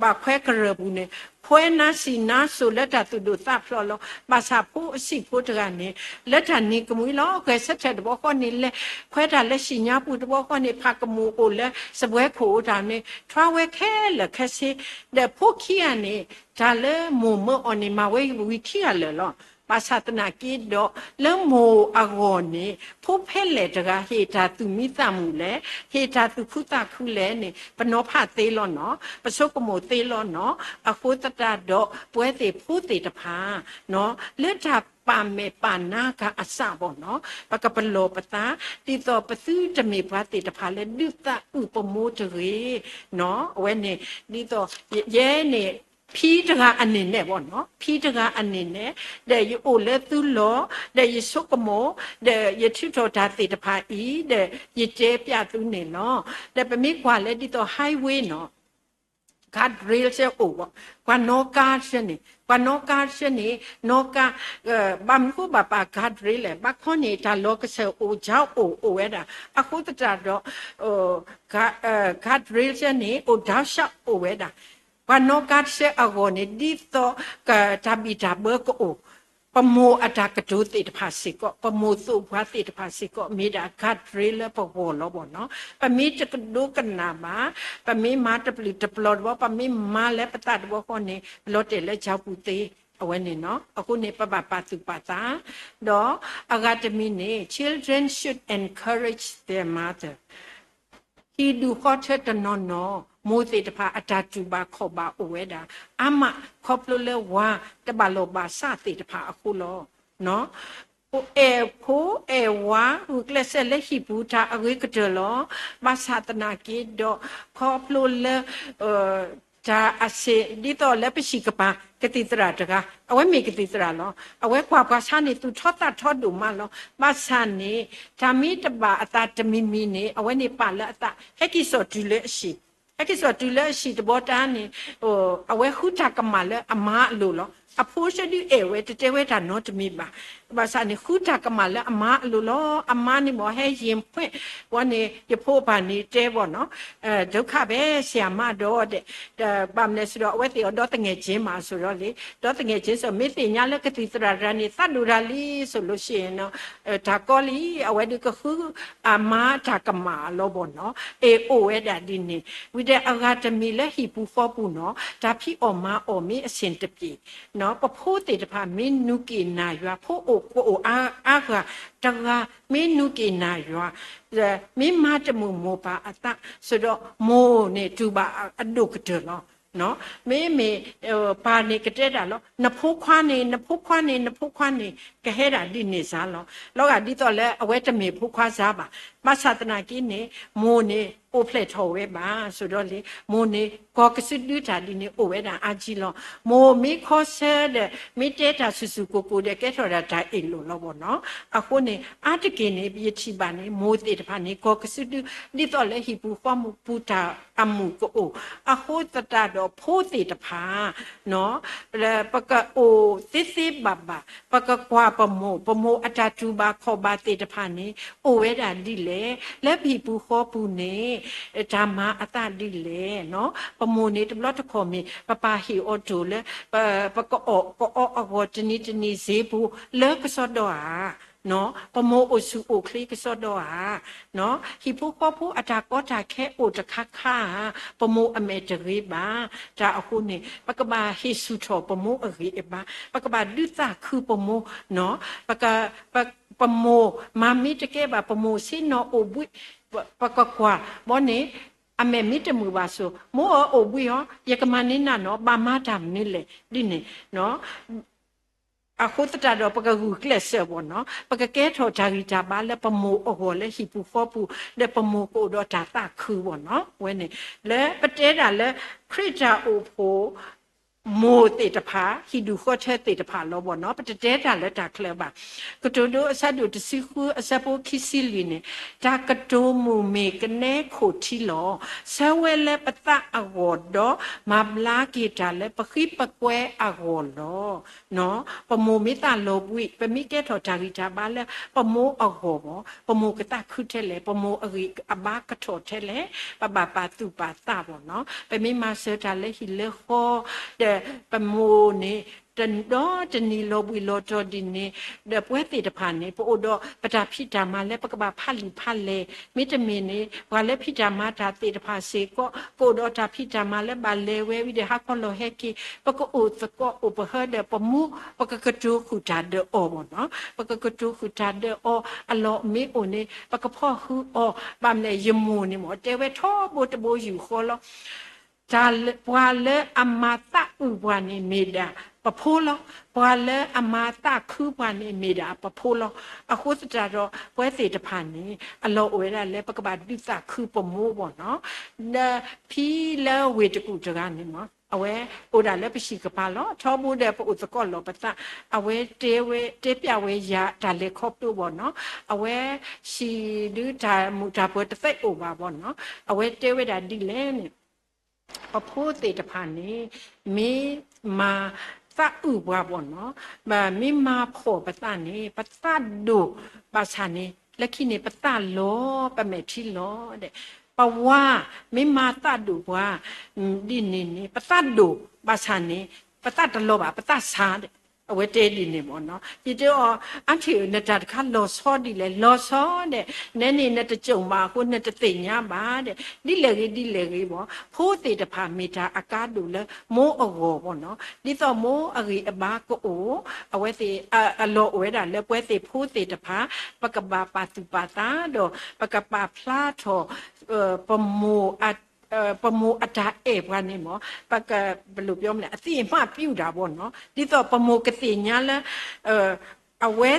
ဘၣ်ခွဲးကရၢၢ်ပူၤန့ၣ် ခွဲးနါစံာ်နါစိၤလၢတၢ်သူၣ်ဒိၣ်သးဖျိးလီၤ. ဘၣ်ဆၣ်ဖိအဆံးဖိတဂၤန့ၣ် လၢတၢ်နံၤကမှံလီၤ. ဂဲၤဆၢထၢၣ်တဘျီဃီန့ၣ် လဲၤခွဲးတၢ်လၢဟံၣ်ညါပူၤ, တဘျီဃီန့ၣ် ဖးကမူၣ်အိၣ်လၢ စပွဲခိၣ်အိၣ်တၢ်န့ၣ် ထွါဝဲခဲလၢာ်ခဲဆ့, ဒီးဖိခံဂၤန့ၣ် တၢ်လၢမိၢ်မၢအီၤန့ၣ် မၤဝဲဝံၤခံဂၤလၢာ်လီၤ. ဘၣ်ဆၣ်သနာ်က့ဒီး လၢမိၢ်အဂီၢ်န့ၣ် ဖိဖဲလဲၣ်တဂၤ ဟ့ၣ်တၢ်သူၣ်မံသးမုာ်လဲၣ်, ဟ့ၣ်တၢ်သူၣ်ခုသးခုလဲၣ်န့ၣ် ပနီၤဖးသ့လီၤနီၤ, ပဆိကမိၣ်သ့လီၤနီၤ. အဃိသတးဒီး ပဝဲသ့ၣ်ဖိသ့ၣ်တဖၣ် လၢတၢ်ပာ်မဲာ်ပာ်နါက့ၤအစးဘၣ်နီၤ, ပကပလီၢ်ပသး ဒ်သိးပသုတမ့ၢ်ပှၤသ့ၣ်တဖၣ်လၢ ဒုးသးအုးပမိၢ်တဂ့ၤ. အဝဲန့ၣ် ဒ်သိး ယဲန့ၣ် ဖံတဂၤအန့ၣ်န့ၣ်ဘၣ်နီၤ, ဖံတဂၤအန့ၣ်န့ၣ် ဒီးယအိၣ်လၢသုလီၢ်, ဒီးယဆိကမိၣ်, ဒီးယထုးထီၣ်တၢ်သ့ၣ်တဖၣ်အံၤ, ဒီးယတဲပျးသုန့ၣ်လီၤ. ဒီးပမ့ၢ်ကွၢ်လၢဒ်သိး highway နီၤ guardrail စ့ၢ်အိၣ်ဘၣ်, ကွၢ်နီၣ်ကါစ့ၢ်န့ၣ်, ကွၢ်နီၣ်ကါစ့ၢ်န့ၣ်, နီၣ်ကါ ဘၣ်မနုၤဃိဘၣ်ပာ် guardrail လဲၣ်, ဘၣ်ခီန့ၣ် တၢ်လီၤကစၢၢ်အိၣ် ကၠိအိၣ် အိၣ်ဝဲဒၣ်, အဃိသတးဒီး guardrail စ့ၢ်န့ၣ် အိၣ်ဒီးစ့ၢ်အိၣ်ဝဲဒၣ်, ကွၢ်နီၣ်ကါစ့ၢ်အဂီၢ်န့ၣ် ဒ်သိး တၢ်ဘံၣ်တၢ်ဘၢကအိၣ်, ပမိၢ်အတၢ်ကတိၤသ့ၣ်တဖၣ်စ့ၢ်ကီး, ပမိၢ်သိၣ်ပှၤသ့ၣ်တဖၣ်စ့ၢ်ကီး မ့ၢ်ဒၣ် guardrail လၢပဂီၢ်လီၤဘၣ်နီၤ. ပမ့ၢ်တကဒိကနၣ်ဘၣ်, ပမ့ၢ်မၤတပျုာ်တပျီၤတဘျီ, ပမ့ၢ်မၤလၢပသးတဘျီဃီန့ၣ် လီၤတဲာ်လၢကၠိပူၤသ့, အဝဲန့ၣ်နီၤ. အဃိန့ၣ် ပဘၣ်ပာ်သူၣ်ပာ်သး, ဒီးအဂၤတမံၤန့ၣ် children should encourage their mother. ဟံၣ်ဒူၣ်ဃီထၢတနီၤနီၤ မိၢ်သ့ၣ်တဖၣ်အတၢ်တူၢ်ဘၣ်ခီၣ်ဘၣ်အိၣ်ဝဲဒၣ်, အါမးခီဖျိလၢဝၤတဘၣ်လိာ်ဘၣ်စးသ့ၣ်တဖၣ်အဃိလီၤ. အဲၣ်ဖိအဲၣ်ဝၤ ဂုာ်ကျဲးစၢးလၢဟံၣ်ပူၤ တၢ်အဂ့ၤကတၢၢ်လီၤ. ဘၣ်ဆၣ်သနာ်က့ဒီး ခီဖျိလၢ တၢ်အဆံး ဒ်သိးလၢပဟံၣ်ကပၤ ကသံၣ်သရၣ်တဂၤ, အဝဲမ့ၢ်ကသံၣ်သရၣ်လီၤ. အဝဲကွၢ်ပှၤဆါန့ၣ် သူၣ်ထီသးထီဒိၣ်မးလီၤ. ဘၣ်ဆၣ်န့ၣ် တၢ်မ့ၢ်တဘၣ်အသးတမံၤမံၤန့ၣ် အဝဲန့ၣ်ပာ်လၢအသး ဟဲက့ၤစိာ်တုၤလၢအဟံၣ်, ဟဲက့ၤစိာ်တုၤလၢအဟံၣ်တဘျီတၢ်န့ၣ် အဝဲဃုတၢ်ကမၣ်လၢအမါအလိၤလီၤ. အဖိစ့ၢ်ဒုးအဲၣ်ဝဲ တတဲဝဲတၢ်နီတမံၤဘၣ်. ဘၣ်ဆၣ်န့ၣ် ဃုတၢ်ကမၣ်လၢအမါအလိၤလီၤ. အမါန့ၣ်မ့ၢ်ဟဲယံၤဖှဲၣ်ဝဲန့ၣ် ယဖိအပၢ်န့ၣ်တဲဘၣ်နီၤ, ဒုက္ခပဲ ဆရာမ ဒီးဒဲး, ဘၣ်မနုၤစ့ၢ်ဒီး အဝဲသ့ၣ်အီၤဒီသငဲးကၠ့မးအသိးဒီးလံ, ဒီသငဲးကၠ့စ့ၢ် မ့ၢ်သ့ၣ်ညါလၢကသံၣ်သရၣ်တဂၤန့ၣ် သးဒိၣ်တၢ်လံ ဆိုလို့ရှိရင်နီၤ, တၢ်ကီလံ အဝဲဒုးကဃုအမါတၢ်ကမၣ်လီၤဘၣ်နီၤ, အ့ၣ်အိၣ်ဝဲဒၣ်ဒ်န့ၣ်, ဝံၤဒီးအဂၤတမံၤလၢဟံၣ်ပူၤဃီပူၤနီၤ, တၢ်ဖံးအီၣ်မၤအီၣ်မ့ၢ်အဆင်တပြေ, ပဖိသ့ၣ်တဖၣ် မ့ၢ်နူးက့ၣ်နၢ်ယွၤ, ဖိအိၣ်ကအိၣ်အါဂၤတဂၤ မ့ၢ်နူးက့ၣ်နၢ်ယွၤ, မ့ၢ်မၤတမုာ်မိၢ်ပၢ်အသး, ဆိုတော့ မိၢ်န့ၣ်တူၢ်ဘၣ်အဒိၣ်ကတၢၢ်လီၤ. မ့မ့ၢ် ပၢ်န့ၣ်ကတဲတၢ်လီၤ, နဖိခွါန့ၣ်, နဖိခွါန့ၣ်, နဖိခွါန့ၣ် ကဟဲဒၣ်ဒ်န့ၣ်စ့ၢ်လီၤ. လီၤဂာ်ဒ်သိးလၢအဝဲတမ့ၢ်ဖိခွါစ့ၢ်ဘၣ်. ဘၣ်ဆၣ်သနာ်က့န့ၣ် မိၢ်န့ၣ်အိၣ်ဖျဲၣ်ထီၣ်ဝဲဘၣ် ဆိုတော့လံ မိၢ်န့ၣ် ကီၢ်ကစုဒုတၢ်ဒ်န့ၣ်အိၣ်ဝဲဒၣ်အါကံလီၤ. မိၢ်မ့ၢ်ခီဆၢဒီး မ့ၢ်တဲတၢ်ဆူၣ်ဆူၣ်ကိၢ်ကိၢ်ဒီး ကဲထီၣ်ဒၣ်တၢ်အ့ၣ်လိာ်လီၤဘၣ်နီၤ. အဃိန့ၣ် အါတက့ၢ်န့ၣ် ယထံၣ်ဘၣ်န့ၣ် မိၢ်သ့ၣ်တဖၣ်န့ၣ် ကီၢ်ကစုဒု ဒ်သိးလၢဟံၣ်ပူၤဃီပူၤတၢ်အမုာ်ကအိၣ်, အဃိသတးဒီးဖိသ့ၣ်တဖၣ် ပကအိၣ်သ့သ့ဘၣ်ဘၣ်, ပကကွၢ်ပမိၢ်, ပမိၢ်အတၢ်တူၢ်ဘၣ်ခီၣ်ဘၣ်သ့ၣ်တဖၣ်န့ၣ် အိၣ်ဝဲဒၣ်ဒ်လဲၣ်, လၢပဟံၣ်ပူၤဃီပူၤန့ၣ် တၢ်မၤအသးဒ်လဲၣ်. ပမိၢ်န့ၣ်တဘျီတခီၣ်မ့ၢ် ပပၢ်ဟ့ၣ်အီၤတိၢ်လၢ ပကအီၣ်ကအီအဂီၢ်တနံၤတနံၤစ့ပူၤ လၢကစီဒီဧါ, ပမိၢ်အိၣ်ဆူၣ်အိၣ်ချ့ကစီဒီဧါ, ဟံၣ်ဖိဃီဖိအတၢ်ကီတၢ်ခဲအိၣ်တခါခါဧါ, ပမိၢ်အမဲာ်တဂ့ၤဘၣ်. တၢ်အဃိန့ၣ် ပကဘၣ်ဟ့ၣ်ဆူၣ်ထီၣ်ပမိၢ်အဂံၢ်အဘါ, ပကဘၣ်ဒုးသးခုပမိၢ်, ပမိၢ်မၤမ့ၢ်တကဲဘၣ် ပမိၢ်ဆ့ၣ်နီၤအိၣ်ဘှံး, ပကကွၢ်ဘီန့ၣ် အမဲာ်မ့ၢ်တမုာ်ဘၣ်စိၤ မိၢ်ဧၢအိၣ်ဘှံးအီၤ ယကမၤန့ၢ်နၤနီၤ ဘၣ်မၤတၢ်မနုၤလဲၣ် ဒ်န့ၣ် အဃိသတးဒီး ပကဂုာ်ကျဲးစၢးဘၣ်နီၤ, ပကကဲထီၣ်တၢ်ဂံၢ်တၢ်ဘါလၢပမိၢ်အဂီၢ်လၢဟံၣ်ပူၤဃီပူၤ, ဒီးပမိၢ်ကအိၣ်ဒီးတၢ်သးခုဘၣ်နီၤ. ဝဲန့ၣ် လၢပတဲဒၣ်လၢ ခရံာ်တၢ်အိၣ်ဖှိၣ် မိၢ်သ့ၣ်တဖၣ် ဟံၣ်ဒူၣ်ဃီထၢသ့ၣ်တဖၣ်လီၤဘၣ်နီၤ, ပတတဲတၢ်လၢတၢ်ချၢဘၣ်. ကတိၤဒိအဆၢဒိၣ်တဆံဃုအဆၢဖိခံဆံလွံၢ်န့ၣ်, တၢ်ကတိၤမုၢ်မ့ၢ်ကနဲခိၣ်ထံလီၤ. ဆၢဝဲလၢပသးအဂီၢ်ဒီး မၤဘျါက့ၤတၢ်လၢပဃံပကွဲအဂီၢ်လီၤ. ပမိၢ်မ့ၢ်သးလီၤဘှံး ပမ့ၢ်ကဲထီၣ်တၢ်ဂံၢ်တၢ်ဘါလၢပမိၢ်အဂီၢ်ဘၣ်, ပမိၢ်ကသးခုထဲလဲၣ်, ပမိၢ်အဂံၢ်အဘါကထီၣ်ထဲလဲၣ်, ပဘၣ်ပာ်သူၣ်ပာ်သးဘၣ်နီၤ. ပမ့ၢ်မၤစၢၤတၢ်လၢဟံၣ်လၢဃီ, ဒီးပမိၢ်န့ၣ် ဒီးတနံၤလီၤဘှံးလီၤတီၤဒ်န့ၣ်, ဒီးပဝဲသ့ၣ်တဖၣ်န့ၣ် ပအိၣ်ဒီးပတၢ်ဖံးတၢ်မၤလၢပကဘၣ်ဖးလံာ်ဖးလဲၢ်, မ့တမ့ၢ်န့ၣ် ပှၤလၢဖံးတၢ်မၤတၢ်သ့ၣ်တဖၣ်စ့ၢ်ကီး ကအိၣ်ဒီးတၢ်ဖံးတၢ်မၤလၢဘၣ်လဲၤဝဲဝံၤဒီးဟးခီလီၤဟဲက့ၤ, ပကအိၣ်သကိးအိၣ်ပဟၢဒီးပမိၢ် ပကကတိၤဃုာ်တၢ်ဒီးအီၤဘၣ်နီၤ. ပကကတိၤဃုာ်တၢ်ဒီးအီၤ, အလီၢ်မ့ၢ်အိၣ်န့ၣ် ပကဖီၣ်ဃုာ်အီၤ, ဘၣ်မနုၤလဲၣ် ယမိၢ်န့ၣ်မ့ၢ် တဲဝဲထီဘိတဘိယူၢ်ဃီလီၤ. တၢ်လၢ ပှၤလၢအမၤသးအုးပှၤန့ၣ်မ့ၢ်ဒၣ်ပဖိလီၤ. ပှၤလၢအမၤသးခုပှၤန့ၣ်မ့ၢ်ဒၣ်ပဖိလီၤ. အဃိသတးဒီး ပဝဲသ့ၣ်တဖၣ်န့ၣ် အလီၢ်အိၣ်ဝဲဒၣ်လၢပကဘၣ်ဒုးသးခုပမိၢ်ဘၣ်နီၤ. ဒီးဖံလၢဝ့ၢ်တကူၣ်တဂၤန့ၣ်မ့ၢ် အဝဲအိၣ်ဒၣ်လၢပဟံၣ်ကပၤလီၤ. ထီဘိဒီးပအိၣ်သကိးလီၤပသး, အဝဲတဲဝဲ တဲပျးဝဲယၤတၢ်လဲၤခီဖျိဘၣ်နီၤ. အဝဲဟံၣ်ဒုးတၢ်မုာ်တၢ်ပၢၤတသ့အိၣ်ဘၣ်ဘၣ်နီၤ. အဝဲတဲဝဲဒၣ်ဒ်လဲၣ်န့ၣ် ပဖိသ့ၣ်တဖၣ်န့ၣ် မ့ၢ်မၤသးအုးပှၤဘၣ်နီၤ, မ့ၢ်မၤဖှီၣ်ပသးန့ၣ် ပသးဒိၣ်ဘၣ်ဆၣ်န့ၣ် လၢခံန့ၣ် ပသးလီၤပမဲာ်ထံလီၤဒီး ပဝၤမ့ၢ်မၤသးဒိၣ်ပှၤ ဒ်န့ၣ်န့ၣ် ပသးဒိၣ်ဘၣ်ဆၣ်န့ၣ် ပသးတလီၤဘၣ် ပသးဆါဒီး အဝဲတဲဒ်န့ၣ်ဘၣ်နီၤ. ယတဲအီၤ အါထံၣ်ဧၢ နတၢ်တခါလီၤဆီဒ်လဲၣ်, လီၤဆီဒီး နဲန့ၣ်နတစိၢ်မးအဃိ နတသ့ၣ်ညါဘၣ်ဒီး ဒ်လဲၣ်ဂ့ၤဒ်လဲၣ်ဂ့ၤဘၣ်, ဖိသ့ၣ်တဖၣ်မ့ၢ်တၢ်အကါဒိၣ်လၢမိၢ်အဂီၢ်ဘၣ်နီၤ. ဒ်သိးမိၢ်အဂံၢ်အဘါကအိၣ်, အဝဲသ့ၣ်အလီၢ်အိၣ်ဝဲဒၣ်လၢပဝဲသ့ၣ်ဖိသ့ၣ်တဖၣ် ပကဘၣ်ပာ်သူၣ်ပာ်သးဒီး ပကပာ်ဖျါထီၣ် ပမိၢ် ပမိၢ်အတၢ်အဲၣ်ပှၤန့ၣ်မ့ၢ် ပက ဘယ်လိုပြောမလဲ အသိအမှတ်ပြုတာပေါ့နော်, ဒ်သိးပမိၢ်ကသ့ၣ်ညါလၢ အဝဲ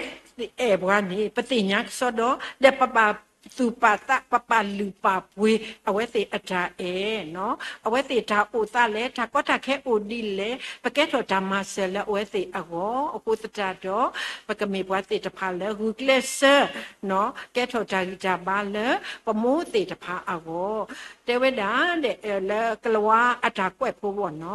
အဲၣ်ပှၤန့ၣ် ပသ့ၣ်ညါကစီဒီ, ဒီးပပာ်သူၣ်ပာ်သး ပပာ်လုၢ်ပာ်ပှ့ၤ အဝဲသ့ၣ်အတၢ်အဲၣ်နီၤ, အဝဲသ့ၣ်တၢ်အိၣ်သးလဲၣ် တၢ်ကီတၢ်ခဲအိၣ်ဒ်လဲၣ် ပကဲထီၣ်တၢ်မၤစၢၤလၢအဝဲသ့ၣ်အဂီၢ်, အဃိသတးဒီး ပကမ့ၢ်ပှၤသ့ၣ်တဖၣ်လၢဂုာ်ကျဲးစၢး ကဲထီၣ်တၢ်ဂံၢ်တၢ်ဘါလၢ ပမိၢ်သ့ၣ်တဖၣ်အဂီၢ်, တဲဝဲဒၣ် လၢကလၤဝါအတၢ်ကွဲးဖိဘၣ်နီ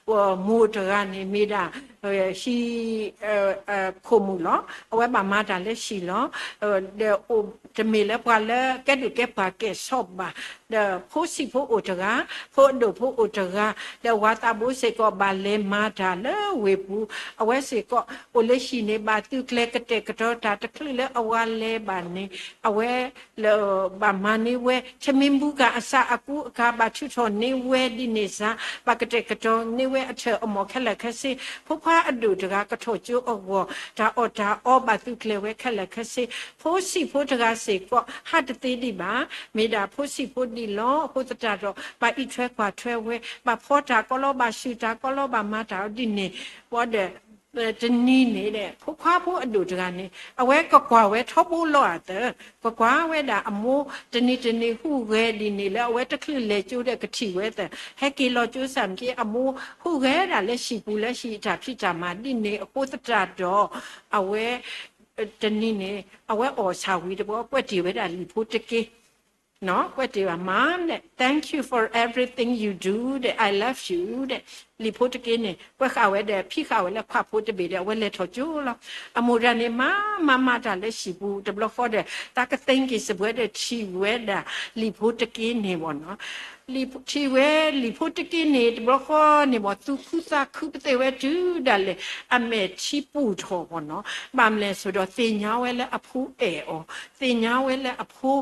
ၤ, မိၢ်တဂၤန့ၣ်မ့ၢ်ဒၣ် ဟံၣ်ခိၣ်မုၣ်လီၤ. အဝဲဘၣ်မၤတၢ်လၢဟံၣ်လီၤ. ဒီးအိၣ်တမ့ၢ်လၢပှၤလၢကဲဒိၣ်ကဲပှၤကဲၣ်ဆိးဘၣ်. ဒီးဖိဆံးဖိအိၣ်တဂၤ, ဖိအဒိၣ်ဖိအိၣ်တဂၤ, ဒီးဝၤသးဘိစ့ၢ်ကီးဘၣ်လဲၤမၤတၢ်လၢဝ့ၢ်ပူၤ, အဝဲစ့ၢ်ကီးအိၣ်လၢဟံၣ်န့ၣ် ဘၣ်သုးကျဲၤကတဲာ်ကတီၤတၢ်တချုးလၢအဝၤလဲၤဘၣ်န့ၣ်, အဝဲ လၢဘၣ်မၤန့ၢ်ဝဲ ထမ့ၢ်မူကၤအစးအကူအကၤ ဘၣ်ထုးထီၣ်န့ၢ်ဝဲဒ်န့ၣ်စ့ၢ်, ဘၣ်ကတဲာ်ကတီၤန့ၢ်ဝဲအထၢၣ်အမီၢ်ခဲလၢာ်ခဲဆ့, ဖိခွါအဒိၣ်တဂၤကထီၣ်ကၠိအဂီၢ်, တၢ်အီၣ်တၢ်အီဘၣ်သုးကျဲၤဝဲခဲလၢာ်ခဲဆ့, ဖိဆံးဖိတဂၤစ့ၢ်ကီး ဟးတသ့ဒံးဘၣ်, မ့ၢ်ဒၣ်ဖိဆံးဖိဒံးလီၤ. အဃိသတးဒီး ဘၣ်အံးထွဲကွၢ်ထွဲဝဲ, ဘၣ်ဖီတၢ်ကီလီၤ, ဘၣ်ဆူၣ်တၢ်ကီလီၤ, ဘၣ်မၤတၢ်အီၤဒ်န့ၣ်, ဘၣ်ဒီး တနံၤန့ၣ်ဒီး ဖိခွါဖိအဒိၣ်တဂၤန့ၣ် အဝဲကကွၢ်ဝဲထီဘိလီၤအသး, ကကွၢ်ဝဲဒၣ်အမိၢ်တနံၤတနံၤဟူးဂဲၤဒ်န့ၣ်လၢအဝဲတချုးလဲၤကၠိဒီးကထံၣ်ဝဲသး, ဟဲက့ၤလီၤကၠိစၢ်မ့ၢ်က့ အမိၢ်ဟူးဂဲၤဒၣ်လၢဟံၣ်ပူၤလၢဟံၣ်အတၢ်ဖံးတၢ်မၤဒ်န့ၣ်အဃိသတးဒီး အဝဲ တနံၤန့ၣ် အဝဲအီၣ်ဆၣ်ဝံၤတဘျီ ကွဲးတ့ၢ်ဝဲဒၣ်လံာ်ဖိတက့ၢ် ကွဲးတ့ၢ်ဘၣ်မးလဲၣ် Thank you for everything you do ဒီး I love you ဒီး လံာ်ဖိတက့ၢ်န့ၣ် ကွဲးဃာ်ဝဲဒီး ဖံးဃာ်ဝဲလၢခွးဖိတဘ့ၣ်ဒီး အဝဲလဲၤထီၣ်ကၠိလီၤ. အမိၢ်တဂၤန့ၣ် မၤမၤမၤတၢ်လၢဟံၣ်ပူၤ တဘျီဃီဒီး သးကသ့က့ၤစပွဲဒီး ထံၣ်ဝဲဒၣ်လံာ်ဖိတက့ၢ်န့ၣ်ဘၣ်နီၤ ထံၣ်ဝဲလံာ်ဖိတက့ၢ်န့ၣ် တဘျီဃီန့ၣ်ဘၣ် သူၣ်ခုသးခုပသ့ၣ်ဝဲတုၤဒၣ်လဲာ် အမဲာ်ထံပူၢ်ထီၣ်ဘၣ်နီၤ ဘၣ်မနုၤလဲၣ်ဆိုတော့ သ့ၣ်ညါဝဲလၢအဖိအဲၣ်အီၤ သ့ၣ်ညါဝဲလၢအဖိ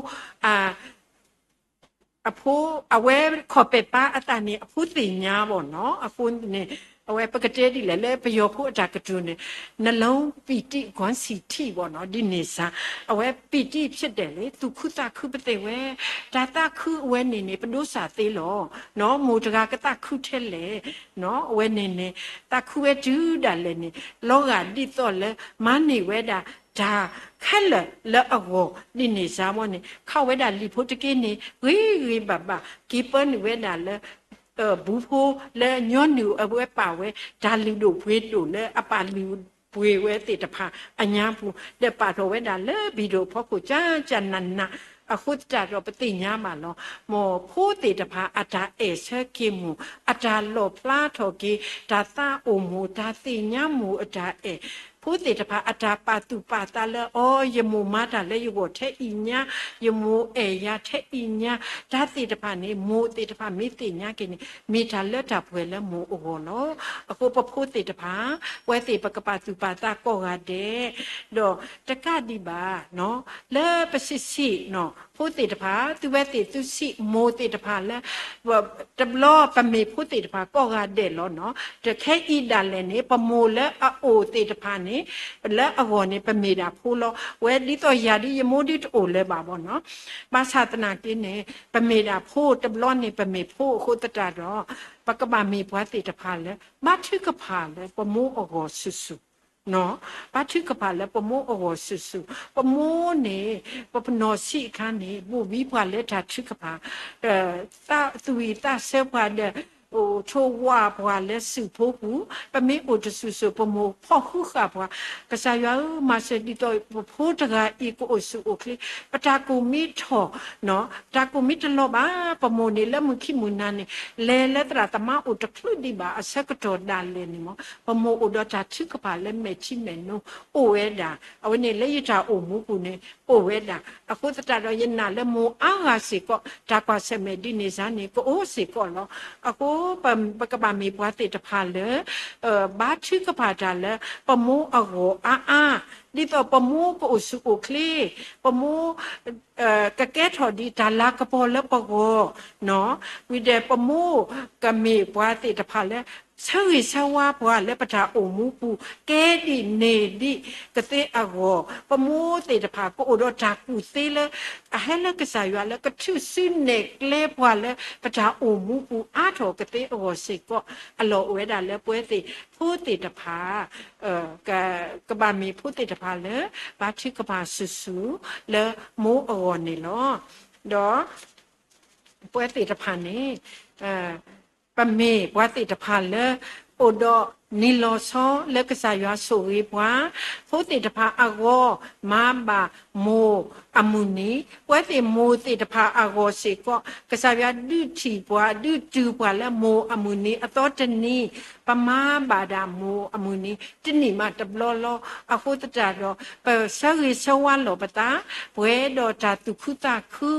အဖိ အဝဲခီၣ်ပဲာ်ပါအသးန့ၣ် အဖိသ့ၣ်ညါဘၣ်နီၤ အဃိန့ၣ် အဝဲပကတဲဒ်လဲၣ်လၢပယီၤဖိအတၢ်ကတိၤန့ၣ် နှလုံးပီတိ ခေါင်းစည်းထိ ဘၣ်နီၤ ဒ်န့ၣ်စ့ၢ် အဝဲပီတိဖြစ်တယ်လံ သူၣ်ခုသးခုပသ့ၣ်ဝဲ တၢ်သးခုအဝဲန့ၣ်န့ၣ် ပဒိးစၢ်သ့လီၤ မိၢ်တဂၤကသးခုထဲလဲၣ် အဝဲန့ၣ်န့ၣ် သးခုဝဲတုၤဒၣ်လဲာ်န့ၣ် လီၤဂာ်ဒ်သိးလၢ မၤန့ၢ်ဝဲဒၣ် တၢ်ခဲလၢာ်လၢအဂီၢ် ဒ်န့ၣ်စ့ၢ်ဘၣ်န့ၣ် ခးဝဲဒၣ်လံာ်ဖိတက့ၢ်န့ၣ် ဂ့ၤဂ့ၤဘၣ်ဘၣ် က့ၤပၢနုာ်ဝဲဒၣ်လၢ ဘူးဖိလၢညီနုၢ်အဝဲပာ်ဝဲ တၢ်လုၢ်ဒိၣ်ပှ့ၤဒိၣ်လၢအပာ်လုၢ်ပှ့ၤဝဲသ့ၣ်တဖၣ်အညါပူၤ ဒီးပာ်ထီၣ်ဝဲဒၣ်လၢဘံၣ်ဒိၣ်ဖီခိၣ် ကၠၢကၠၢနးနး အဃိသတးဒီးပသ့ၣ်ညါဘၣ်လီၤ မ်ဖိသ့ၣ်တဖၣ်အတၢ်အဲၣ်ဆၢက့ၤမိၢ် အတၢ်လီၣ်ဖျါထီၣ်က့ၤ တၢ်သးအိၣ်မိၢ် တၢ်သ့ၣ်ညါမိၢ်အတၢ်အဲၣ် ဖိသ့ၣ်တဖၣ်အတၢ်ပာ်သူၣ်ပာ်သးလၢ အီ ယမိၢ်မၤတၢ်လၢယဂီၢ်ထဲအံၤညါ, ယမိၢ်အဲၣ်ယၤထဲအံၤညါ, တၢ်သ့ၣ်တဖၣ်န့ၣ် မိၢ်သ့ၣ်တဖၣ်မ့ၢ်သ့ၣ်ညါက့ၤန့ၣ် မ့ၢ်တၢ်လၢတၢ်ပှဲၤလၢမိၢ်အဂီၢ်လီၤ. အဃိပဖိသ့ၣ်တဖၣ် ပဝဲသ့ၣ်ပကပာ်သူၣ်ပာ်သးကိးဂၤဒဲး, ဒီးတကးဒံးဘၣ် လၢပဆံးဆံး ဖိသ့ၣ်တဖၣ် သုဝဲသ့ၣ်သုဆံး မိၢ်သ့ၣ်တဖၣ်လၢ တဘျီပမ့ၢ်ဖိသ့ၣ်တဖၣ်ကိးဂၤဒဲးလီၤနီၤ. တခဲအံၤဒၣ်လဲာ်န့ၣ် ပမိၢ်လၢအအိၣ်သ့ၣ်တဖၣ်န့ၣ် လၢအဂီၢ်န့ၣ် ပမ့ၢ်ဒၣ်ဖိလီၤ. ဝဲဒ်သိးယၤဒ်ယမိၢ်ဒ်တအိၣ်လၢၤဘၣ်ဘၣ်နီၤ. ဘၣ်ဆၣ်သနာ်က့န့ၣ် ပမ့ၢ်ဒၣ်ဖိတဘျီန့ၣ် ပမ့ၢ်ဖိအဃိသတးဒီး ပကဘၣ်မ့ၢ်ပှၤသ့ၣ်တဖၣ်လၢ ဘါထုကဖၣ်လၢပမိၢ်အဂီၢ်ဆူၣ်ဆူၣ် ဘါထုကဖၣ်လၢပမိၢ်အဂီၢ်ဆူၣ်ဆူၣ်, ပမိၢ်န့ၣ် ပပနီၢ်ဆံးအခါန့ၣ် ဘိၣ်ဘံပှၤလၢတၢ်ထုကဖၣ်, သူၣ်ဝံၣ်သးဆၢပှၤဒီး ထိၣ်ဝးပှၤလၢစုၣ်ဖိပူၤ, ပမ့ၢ်အိၣ်တဆူၣ်ဆူၣ် ပမိၢ်ဖီၣ်ဃုဃာ်ပှၤ, ကစၢ်ယွၤဧၢ မၤစၢၤဒ်သိးပဖိတဂၤအံၤကအိၣ်ဆူၣ်အိၣ်ချ့, ပတၢ်ကိၢ်မ့ၢ်ထီၣ် တၢ်ကိၢ်မ့ၢ်တလီၤဘၣ်, ပမိၢ်န့ၣ်လၢမုၢ်ခံမုၢ်နၤန့ၣ် လဲၤလၢသရၣ်သမါအိၣ်တချုးဒံးဘၣ် အဆၢကတီၢ်ဒၣ်လဲာ်န့ၣ်မ့ၢ် ပမိၢ်အိၣ်ဒီးတၢ်ထုကဖၣ်လၢမဲာ်ထံမဲာ်နိ အိၣ်ဝဲဒၣ်, အဝဲန့ၣ်လၢယတၢ်အိၣ်မူပူၤန့ၣ် အိၣ်ဝဲဒၣ်, အဃိသတးဒီးယနာ်လၢမိၢ်အါဂၤစ့ၢ်ကီး တၢ်ကွၢ်ဆၢၣ်မဲာ်ဒ်န့ၣ်စ့ၢ်န့ၣ် ကအိၣ်စ့ၢ်ကီးလီၤ. အဃိ ပကဘၣ်မ့ၢ်ပှၤသ့ၣ်တဖၣ်လၢ ဘါထုကဖၣ်တၢ်လၢပမိၢ်အဂီၢ်အါအါ, ဒ်သိးပမိၢ်ကအိၣ်ဆူၣ်အိၣ်ချ့, ပမိၢ် ကကဲထီၣ်ဒ်တၢ်လၤကပီၤလၢပဂီၢ်, ဝံၤဒီးပမိၢ်ကမ့ၢ်ပှၤသ့ၣ်တဖၣ်လၢ ဆၢဂ့ၤဆၢဝါပှၤလၢပတၢ်အိၣ်မူပူၤ ကဲဒ်န့ၣ်ဒ်ကသ့အဂီၢ်, ပမိၢ်သ့ၣ်တဖၣ်ကအိၣ်ဒီးတၢ်ကူၣ်သ့လၢ အဟဲလၢကစၢ်ယွၤလၢကထုးစုနဲၣ်ကျဲပှၤလၢပတၢ်အိၣ်မူပူၤအါထီၣ်ကသ့အဂီၢ်စ့ၢ်ကီး, အလီၢ်အိၣ်ဝဲဒၣ်လၢပဝဲသ့ၣ်ဖိသ့ၣ်တဖၣ် ကဘၣ်မ့ၢ်ဖိသ့ၣ်တဖၣ်လၢ ဘါထုကဖၣ်ဆူၣ်ဆူၣ်လၢမိၢ်အဂီၢ်န့ၣ်လီၤ. ဒီး ပဝဲသ့ၣ်တဖၣ်န့ၣ် ပမ့ၢ်ပှၤသ့ၣ်တဖၣ်လၢ အိၣ်ဒီး နံၤလီၤဆီလၢကစၢ်ယွၤဆိၣ်ဂ့ၤပှၤ, ဖိသ့ၣ်တဖၣ်အဂီၢ်, မၤဘၣ်မိၢ်အမုၢ်နံၤ, ပဝဲသ့ၣ်မိၢ်သ့ၣ်တဖၣ်အဂီၢ်စ့ၢ်ကီး, ကစၢ်ယွၤဒုးထံၣ်ပှၤ, ဒုးတုၤပှၤလၢမိၢ်အမုၢ်နံၤအသီတနံၤ, ပမၤဘၣ်ဒၣ်မိၢ်အမုၢ်နံၤ တနံၣ်မးတဘျီလီၤ. အဃိသတးဒီး ပဆၢဂ့ၤဆၢဝါလီၤပသး, ပှဲၤဒီးတၢ်သူၣ်ခုသးခု,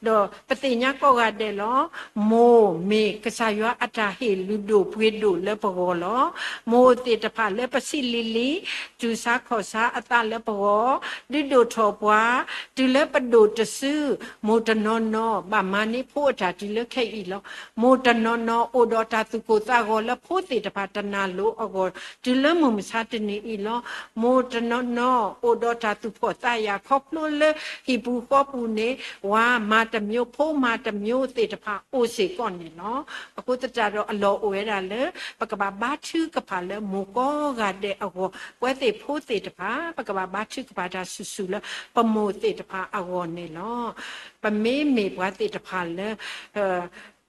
ဒီးပသ့ၣ်ညါကိးဂၤဒဲးလီၤ. မိၢ်မ့ၢ်ကစၢ်ယွၤအတၢ်ဟ့ၣ်လုၢ်ဒိၣ်ပှ့ၤဒိၣ်လၢပဂီၢ်လီၤ. မိၢ်သ့ၣ်တဖၣ်လၢပဆံးလံၤလံၤ, တူၢ်ဆါခီၣ်ဆါအသးလၢပဂီၢ်, ဒုးဒိၣ်ထီၣ်ပှၤ, တုၤလၢပဒိၣ်တစု, မိၢ်တနီၤနီၤ ဘၣ်မၤန့ၢ်ဖိအတၢ်တုၤလၢခဲအံၤလီၤ. မိၢ်တနီၤနီၤ အိၣ်ဒီးတၢ်သူၣ်ကိၢ်သးဂီၤလၢဖိသ့ၣ်တဖၣ်တနၢ်လိၤအဂီၢ် တုၤလၢမုၢ်မဆါတနံၤအံၤလီၤ. မိၢ်တနီၤနီၤ အိၣ်ဒီးတၢ်သူၣ်ဖှီၣ်သးယာ်ခီဖျိလၢဟံၣ်ပူၤဃီပူၤန့ၣ် ဝၤမၤတမျိုး ဖိမၤတမျိုးသ့ၣ်တဖၣ်အိၣ်စ့ၢ်ကီးန့ၣ်လီၤ. အဃိသတးဒီးအလီၢ်အိၣ်ဝဲဒၣ်လၢ ပကဘၣ်ဘါထုကဖၣ်လၢမိၢ်ကိးဂၤဒဲးအဂီၢ်, ပဝဲသ့ၣ်ဖိသ့ၣ်တဖၣ် ပကဘၣ်ဘါထုကဖၣ်တၢ်ဆူၣ်ဆူၣ်လၢပမိၢ်သ့ၣ်တဖၣ်အဂီၢ်န့ၣ်လီၤ. ပမ့မ့ၢ်ပှၤသ့ၣ်တဖၣ်လၢ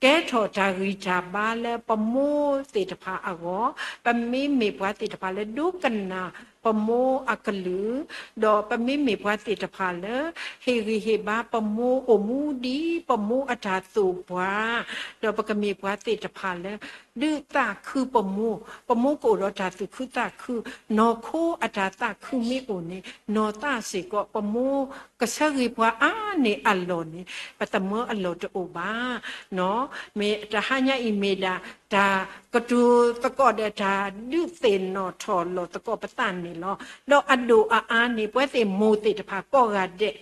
ကဲထီၣ်တၢ်ဂံၢ်တၢ်ဘါလၢပမိၢ်သ့ၣ်တဖၣ်အဂီၢ်, ပမ့မ့ၢ်ပှၤသ့ၣ်တဖၣ်လၢဒိကနၣ်ပမိၢ်အကလုၢ်, ဒီးပမ့မ့ၢ်ပှၤသ့ၣ်တဖၣ်လၢ ဟ့ၣ်ဂံၢ်ဟ့ၣ်ဘါပမိၢ် အိၣ်မူဒ်ပမိၢ်အတၢ်သိၣ်ပှၤ, ဒီးပကမ့ၢ်ပှၤသ့ၣ်တဖၣ်လၢ ဒုးသးခုပမိၢ်, ပမိၢ်ကအိၣ်ဒီးတၢ်သူၣ်ခုသးခု, နီၢ်ခိအတၢ်သးခုမ့ၢ်အိၣ်န့ၣ် နီၢ်သးစ့ၢ်ကီး ပမိၢ်ကဆၢဂ့ၤပှၤအါန့ၢ်အလီၢ်န့ၣ် ပသမၢအလီၢ်တအိၣ်ဘၣ်. မ့ၢ်တဟါညါအံၤမ့ၢ်ဒၣ် တၢ်ကတိၤသကိးဒီးတၢ်ဒုးသ့ၣ်နီၣ်ထီၣ်လီၤသကိးပသးန့ၣ်လီၤ. ဒီးအဒိၣ်အအါန့ၣ် ပဝဲသ့ၣ်မိၢ်သ့ၣ်တဖၣ်ကိးဂၤဒဲး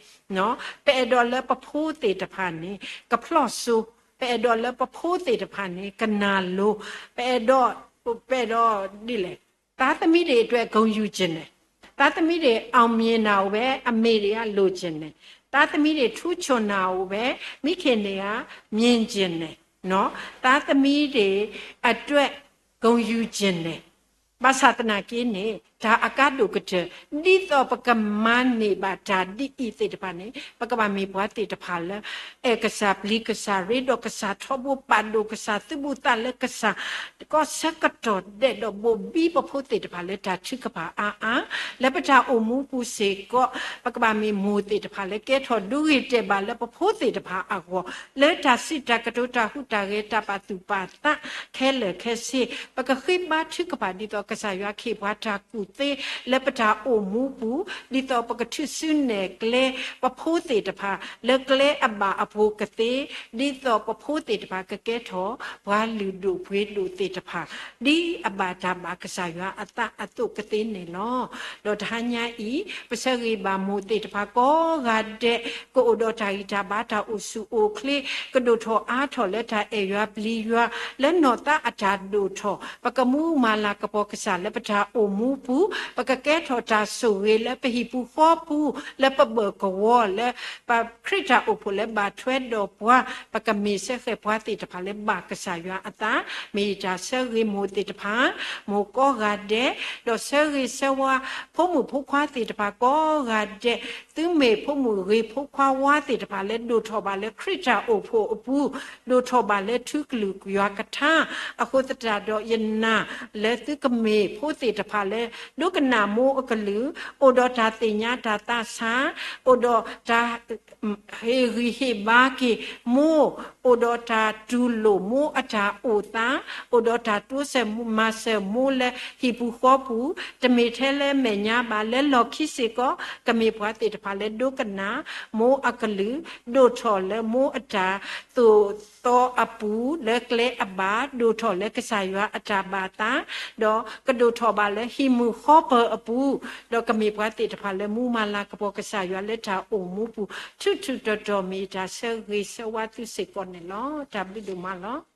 ပအဲၣ်ဒိးလၢပဖိသ့ၣ်တဖၣ်န့ၣ် ကဖျီၣ်စိ, ပအဲၣ်ဒိးလၢပဖိသ့ၣ်တဖၣ်န့ၣ် ကနၢ်လိၤ, ပအဲၣ်ဒိး, ပအဲၣ်ဒိးဒ်လဲၣ်, သားသမီးတွေအတွက် ဂုဏ်ယူချင်တယ်, သားသမီးတွေ အောင်မြင်တာကိုပဲ အမေတွေက လိုချင်တယ်, သားသမီးတွေ ထူးချွန်တာကိုပဲ မိခင်တွေက မြင်ချင်တယ်, နော်, သားသမီးတွေအတွက် ဂုဏ်ယူချင်တယ်. ဘၣ်ဆၣ်သနာ်က့န့ၣ် တၢ်အကါဒိၣ်ကတၢၢ် ဒ်သိးပကမၤန့ၢ်ဘၣ်တၢ်ဒ်အံၤသ့ၣ်တဖၣ်န့ၣ် ပကဘၣ်မ့ၢ်ပှၤသ့ၣ်တဖၣ်လၢ အဲၣ်ကစၢ် ပျံၤကစၢ် ရ့ဒီးကစၢ် ထီဘိပာ်ဒိၣ်ကစၢ် သုးဘူးသးလၢကစၢ် ကီၢ်ဆၢကတီၢ်ဒဲးဒီး ဘိးဘံပဖိသ့ၣ်တဖၣ်လၢတၢ်ထုကဖၣ်အါအါ လၢပတၢ်အိၣ်မူပူၤစ့ၢ်ကီး ပကဘၣ်မ့ၢ်မိၢ်သ့ၣ်တဖၣ်လၢကဲထီၣ်ဒိဂ့ၤတဲာ်ဘၣ်လၢပဖိသ့ၣ်တဖၣ်အဂီၢ် လၢတၢ်စံးတၢ်ကတိၤတၢ်ဟူးတၢ်ဂဲၤတၢ်ပာ်သူၣ်ပာ်သးခဲလၢာ်ခဲဆ့ ပကဃ့ဘါထုကဖၣ်ဒ်သိးကစၢ်ယွၤခ့ၣ်ပှၤတၢ်ကူၣ်သ့လၢပတၢ်အိၣ်မူပူၤ ဒ်သိးပကထုးစုနဲၣ်ကျဲ ပဖိသ့ၣ်တဖၣ် လၢကျဲအဘၣ်အပူၤကသ့ ဒ်သိးပဖိသ့ၣ်တဖၣ်ကကဲထီၣ် ပှၤလုၢ်ဒိၣ်ပှ့ၤဒိၣ်သ့ၣ်တဖၣ် ဒ်အဘၣ်တၢ်ဘၣ်ကစၢ်ယွၤအသးအသိးကသ့န့ၣ်လီၤ. ဒီးတဟါညါအံၤ ပဆၢဂ့ၤဘၣ်မိၢ်သ့ၣ်တဖၣ်ကိးဂၤဒဲး ကအိၣ်ဒီးတၢ်ဂံၢ်တၢ်ဘါတၢ်အိၣ်ဆူၣ်အိၣ်ချ့ ကဒိၣ်ထီၣ်အါထီၣ်လၢတၢ်အဲၣ်ယွၤပျံၤယွၤ လၢနီၢ်သးအတၢ်ဒိၣ်ထီၣ် ပကမူမၤလၤကပီၤကစၢ်လၢပတၢ်အိၣ်မူပူၤ ပကကဲထီၣ်တၢ်ဆိၣ်ဂ့ၤလၢပဟံၣ်ပူၤဃီပူၤ လၢပဘၢၣ်ကဝီၤလၢ ပခရံာ်တၢ်အိၣ်ဖှိၣ်လၢဘၣ်ထွဲဒီးပှၤ ပကမ့ၢ်စ့ၢ်ကီးပှၤသ့ၣ်တဖၣ်လၢဘၣ်ကစၢ်ယွၤအသး မ့ၢ်ယတၢ်ဆၢဂ့ၤမိၢ်သ့ၣ်တဖၣ် မိၢ်ကိးဂၤဒဲး ဒီးဆၢဂ့ၤဆၢဝါ ဖိမုၣ်ဖိခွါသ့ၣ်တဖၣ်ကိးဂၤဒဲး သုမ့ၢ်ဖိမုၣ်ဂ့ၤဖိခွါဝါသ့ၣ်တဖၣ်လၢ ဒိၣ်ထီၣ်ဘၣ်လၢခရံာ်တၢ်အိၣ်ဖှိၣ်အပူၤ ဒိၣ်ထီၣ်ဘၣ်လၢထူကလုာ်ယွၤကထါ အဃိသတးဒီး ယနာ်လၢသုကမ့ၢ်ဖိသ့ၣ်တဖၣ်လၢ ဒိကနၣ်မိၢ်အကလုၢ် အိၣ်ဒီးတၢ်သ့ၣ်ညါတၢ်သးဆး အိၣ်ဒီးတၢ် ဟ့ၣ်ဂံၢ်ဟ့ၣ်ဘါက့ၤမိၢ် အိၣ်ဒီးတၢ်တူၢ်လိာ်မိၢ်အတၢ်အိၣ်သး အိၣ်ဒီးတၢ်တိစၢၤမၤစၢၤမိၢ်လၢဟံၣ်ပူၤဃီပူၤ တမ့ၢ်ထဲလၢမဲာ်ညါဘၣ် လၢလီၢ်ခံစ့ၢ်ကီး ကမ့ၢ်ပှၤသ့ၣ်တဖၣ်လၢဒိကနၣ်မိၢ်အကလုၢ် ဒိၣ်ထီၣ်လၢမိၢ်အတၢ်သိၣ်သီအပူၤ လၢကျဲအဘၣ် ဒိၣ်ထီၣ်လၢကစၢ်ယွၤအတၢ်ဘၣ်သး ဒီးကဒိၣ်ထီၣ်ဘၣ်လၢဟံၣ်မုာ်ဃီပၢၤအပူၤ ဒီးကမ့ၢ်ပှၤသ့ၣ်တဖၣ်လၢမူမၤလၤကပီၤကစၢ်ယွၤလၢတၢ်အိၣ်မူပူၤ ထူးထူးတီၤတီၤ မ့ၢ်ယတၢ်ဆၢဂ့ၤဆၢဝါသုစ့ၢ်ကီးန့ၣ်လီၤ. တၢ်ဘျုးဒိၣ်မးလီၤ.